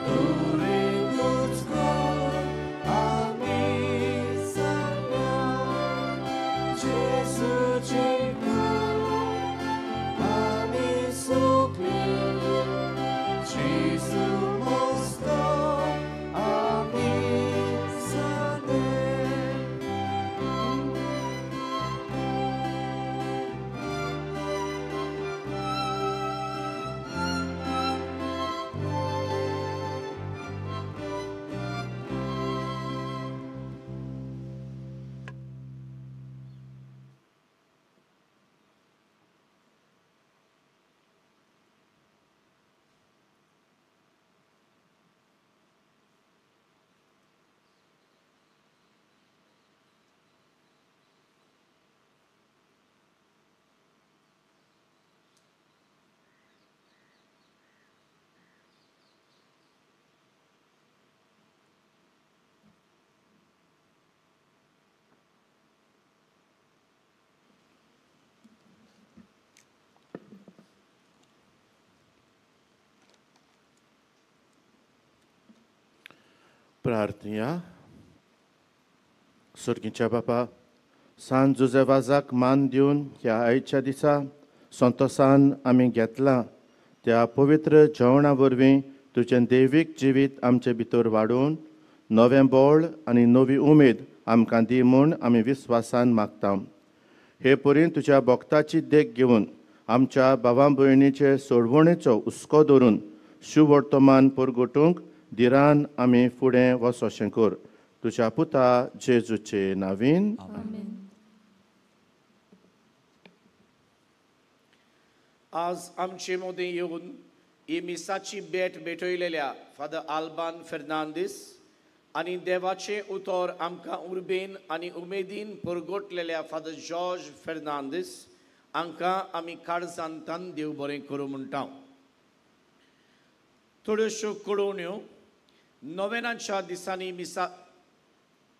[SPEAKER 1] दरेकूच कोण आमी सांगल्या. जेजूची कूड आमी सुकली, जेजू मोस्तो आमी जाते.
[SPEAKER 2] प्रार्थया. सर्गीच्या बापा, सान जुजेवाजाक मान दिवन ह्या आयच्या दिसा संतोसान आमी घेतला त्या पवित्र जेवणा वरवीं तुजें दैवीक जिवीत आमचे भितर वाडोवन नवें बळ आनी नवी उमेद आमकां दी म्हूण आमी विस्वासान मागता. हे परीन तुज्या भक्ताची देख घेवन आमच्या भावा भयणीचे सोडवणेचो हुस्को धरून शुवर्तमान परगटूंक धिरान आमी फुडें वचोशें कर. तुज्या पुता जेजूचे नावीन.
[SPEAKER 8] आज आमचे मदें येवन ही मिसाची भेट भेटयलेल्या फादर आल्बान फेर्नांदीस आनी देवाचें उतर आमकां उर्बेन आनी उमेदीन परगटलेल्या फादर जॉर्ज फेर्नांदीस हांकां आमी काळजांतान देव बरें करूं म्हणटा. थोड्योश्यो कळोवण्यो. नोवेनाच्या दिसांनी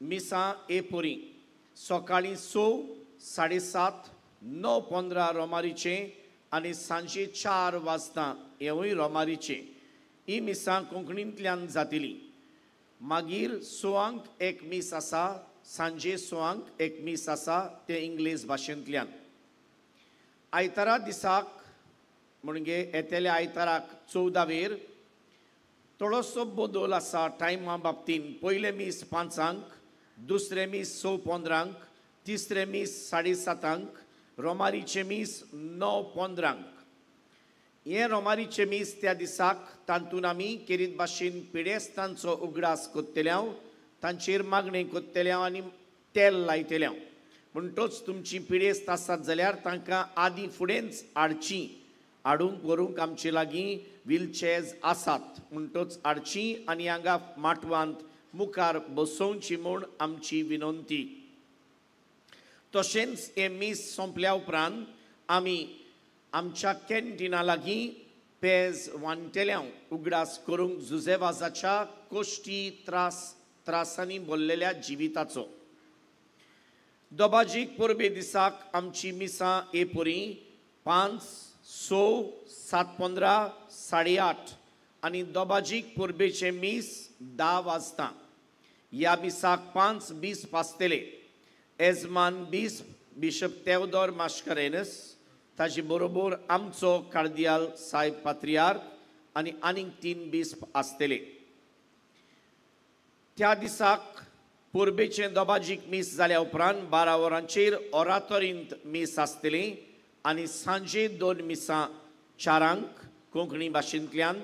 [SPEAKER 8] मिसां ए परी सकाळीं 6, 7:30, 9:15 रोमारीचें आनी सांजे 4 वाजता हेवूय रोमारीचें. ही मिसां कोंकणींतल्यान जातली. मागीर 6 एक मीस आसा, सांजे 6 एक मीस आसा, तें इंग्लीश भाशेंतल्यान. आयतारा दिसाक म्हणजे येतल्या आयताराक 14वेर थोडोसो बदल आसा टायमा बाबतीन. पयलें मीस 5, दुसरें मीस 6:15, तिसरें मीस 7:30, रोमारीचें मीस 9:15. हें रोमारीचें मीस त्या दिसाक तातूंत आमी केरीत भाशेन पिडेस्तांचो उगडास कोत्तले, तांचेर मागणें कोत्तले आनी तेल लायतले. म्हणटोच तुमची पिडेस्त आसात जाल्यार तांकां आदीं फुडेंच हाडची, हाडूंक व्हरूंक आमचे लागीं व्हीलचेअर्स आसात, म्हणटोच हाडची आनी हांगा माटवांत मुखार बसोवची म्हूण आमची विनंती. तशेंच हें मीस सोंपल्या उपरांत आमी आमच्या कॅन्टिना लागीं पेज वांट्टले उगडास करूंक जुजेवाजाच्या कोश्टी त्रासांनी भरलेल्या जिविताचो. दोबाजीक परबे दिसाक आमची मिसां ए परी 5, 6, 7:15, 8:30 आनी दोबाजीक परबेचें मीस 10 वाजता. ह्या मिसाक 5 बीस आसतले. एजमान बीस बिशप तेवदोर मास्करेनस, ताजे बरोबर आमचो कार्दियाल साहेब पात्रियार्क आनी आनीक 3 बीस्प आसतले. त्या दिसाक परबेचें दोबाजीक मीस जाल्या उपरांत 12 वरांचेर ओरातोरींत मीस आसतली आनी सांजे 2 मिसां 4 कोंकणी भाशेंतल्यान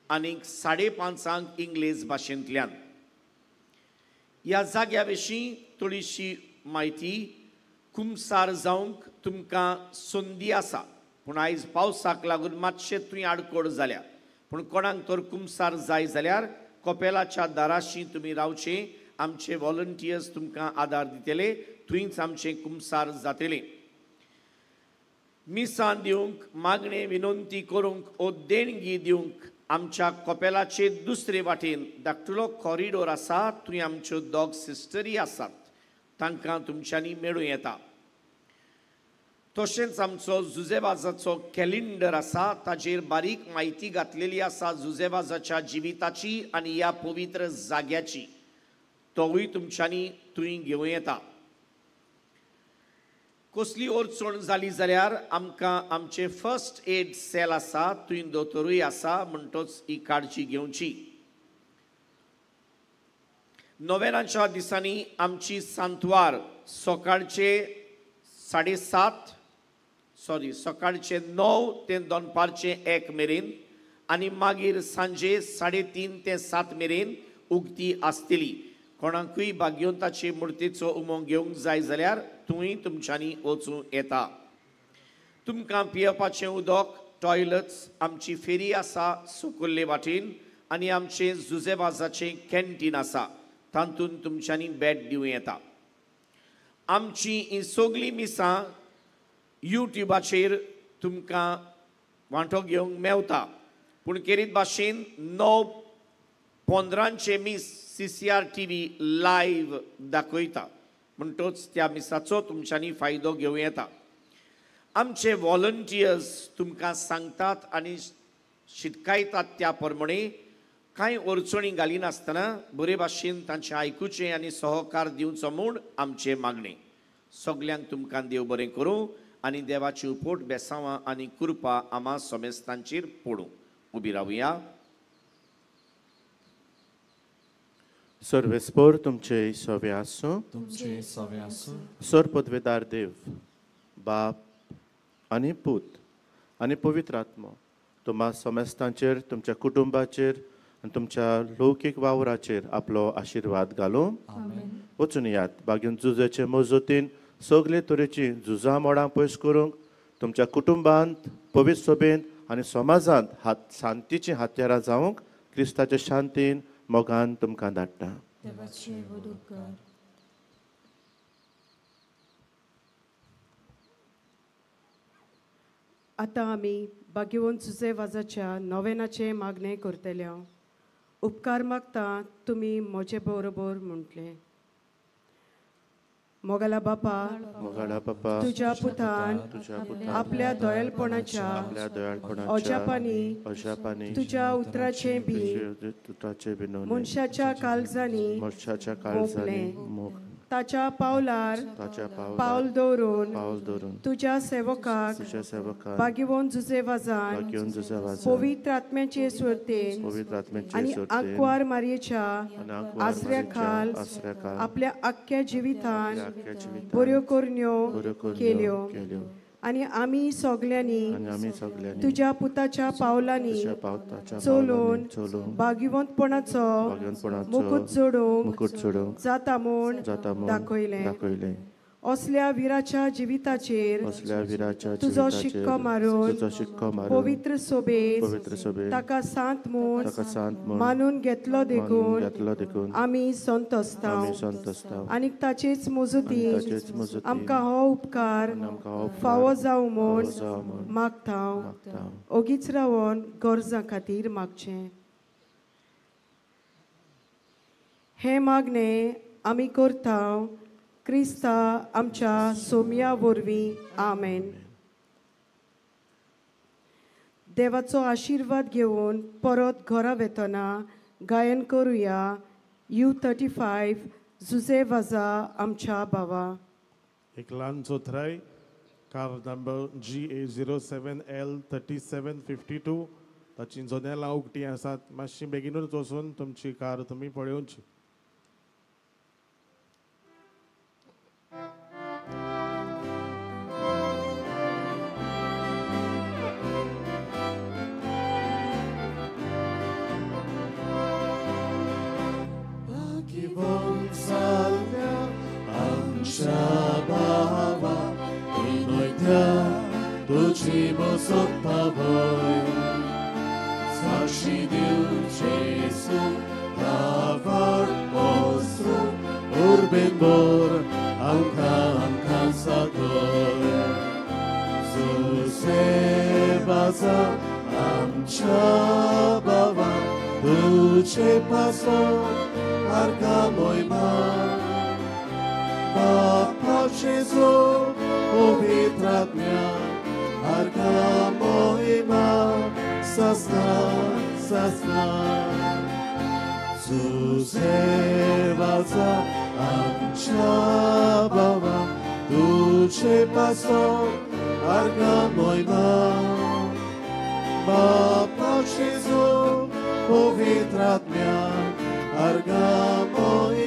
[SPEAKER 8] आनी 5:30 इंग्लीश भाशेंतल्यान. ह्या जाग्या विशीं थोडीशी म्हायती कुमसार जावंक तुमकां संदी आसा, पूण आयज पावसाक लागून मातशें थंय आडकोड जाल्या. पूण कोणाक तर कुमसार जाय जाल्यार कपेलाच्या दाराशी तुमी रावचें, आमचे वॉलंटियर्स तुमकां आदार दितले, थंयच आमचें कुमसार जातलें. मिसां दिवंक, मागणें विनंती करूंक ओ देणगी दिवंक आमच्या कपेलाचे दुसरे वाटेन धाकटुलो कॉरिडोर आसा, थंय आमच्यो दोग सिस्टरी आसात, तांकां तुमच्यांनी मेळूं येता. तशेंच आमचो जुजेवाजाचो कॅलेंडर आसा, ताजेर बारीक म्हायती घातलेली आसा जुजेवाजाच्या जिविताची आनी ह्या पवित्र जाग्याची, तोवूय तुमच्यांनी थंय घेवं येता. कसली अडचण जाली जाल्यार आमकां आमचें फर्स्ट एड सेल आसा, थंय दोतोरूय आसा, म्हणटच ही काळजी घेवची. नोव्हेंब्राच्या दिसांनी आमची सांतवार सकाळचे 7:30 सकाळचे 9 ते दनपारचे 1 मेरेन आनी मागीर सांजे 3:30 ते 7 मेरेन उगती आसतली. कोणाकूय भाग्यवंताचे मुर्तीचो उमो घेवंक जाय जाल्यार थंय तुमच्यांनी वचूं येता. तुमकां पियेवपाचें उदक, टॉयलट्स, आमची फेरी आसा सुकुल्ले वाटेन आनी आमचें जुजेवाजाचें कॅन्टीन आसा, तातूंत तुमच्यांनी भेट दिवं येता. आमची ही सगळीं मिसां युट्यूबाचेर तुमकां वांटो घेवंक मेवता, पूण केरीत भाशेन 9:15 मीस CCR TV live दाखयता, म्हणटच त्या मिसाचो तुमच्यांनी फायदो घेवं येता. आमचे वॉलंटियर्स तुमकां सांगतात आनी शिटकायतात त्या प्रमाणे कांय अडचणी घालिनासतना बरे भाशेन तांचें आयकुचें आनी सहकार दिवचो म्हूण आमचें मागणें. सगल्यांक तुमकां देव बरें करूं आनी देवाची उपोट बेसांवां आनी कृपा आमा समेस्तांचेर पडूं. उबी रावया.
[SPEAKER 2] सर्वेस्पोर तुमचे सवे आसूं,
[SPEAKER 1] तुमचे सवे आसूं.
[SPEAKER 2] सर पदवेदार देव बाप आनी पूत आनी पवित्र आत्मो तुमा समेस्तांचेर, तुमच्या कुटुंबाचेर आनी तुमच्या लौकीक वावराचेर आपलो आशिर्वाद घालूं. वचून यात बागेन झुजाचे मजतीन सगळे तरेची झुजां मोडां पयस करूंक तुमच्या कुटुंबांत, पवित्र सभेंत आनी समाजांत हात शांतीचीं हत्यारां जावंक क्रिस्ताचे शांतीन मोगान तुमकां धाडटा.
[SPEAKER 7] आतां आमी भाग्यवंत जुजेवाजाच्या नोवेनाचें मागणें करतले. उपकार मागता तुमी म्हजे बरोबर म्हटलें. मोगाला बापा, तुज्या पुतान आपल्या दयाळपणाच्या अजापांनी तुज्या उतराचें बी मनशाच्या काळजांनी मोपलें, ताच्या पावलार पावल दवरून तुज्या सेवकाक भाग्यवंत जुजेवाजान पवित्र आत्म्याचे सुरतेन आनी आंकवार मारयेच्या आसऱ्या खाल आपल्या आख्ख्या जिवितान बऱ्यो करण्यो केल्यो आनी आमी सगल्यांनी तुज्या पुताच्या पावलांनी चलून भाग्यवंतपणाचो मुकूट जोडूंक जाता म्हूण दाखयलें. असल्या विराच्या जिविताचेर तुजो शिक्को मारून पवित्र सोबेत ताका सांत म्हूण मानून घेतलो देखून आमी संतोसता आनी ताचेच मजतीन आमकां हो उपकार फावो जावं म्हूण मागता. ओगीच रावन गरजां खातीर मागचें हें मागणें आमी करता क्रिस्ता आमच्या सोम्या वरवीं. आमेन. देवाचो आशिर्वाद घेवन परत घरा वेतना गायन करुया U35 Jose वाजा आमच्या बाबा.
[SPEAKER 9] एक ल्हान चोथराय, car number GA07L 3752, ताची जनेलां उक्तीं आसात, मातशी बेगीनूच वचून तुमची कार तुमी पळोवची. Jesu, भावार्थ पसरू उर्बेन भर आमकां आमकां सादय. सुसेवाचा आमच्या बाबा तुझे पासत आर्गां मोहिमा. बापा जेजू पवित्र आत्म्या आर्गां मोहिमा सासना सासना. सुसेवाचा आमच्या बाबा तुझे पासत आर्गां मोहिमा. बापा जेजू पवित्र आत्म्या आर्गां मोहिमा.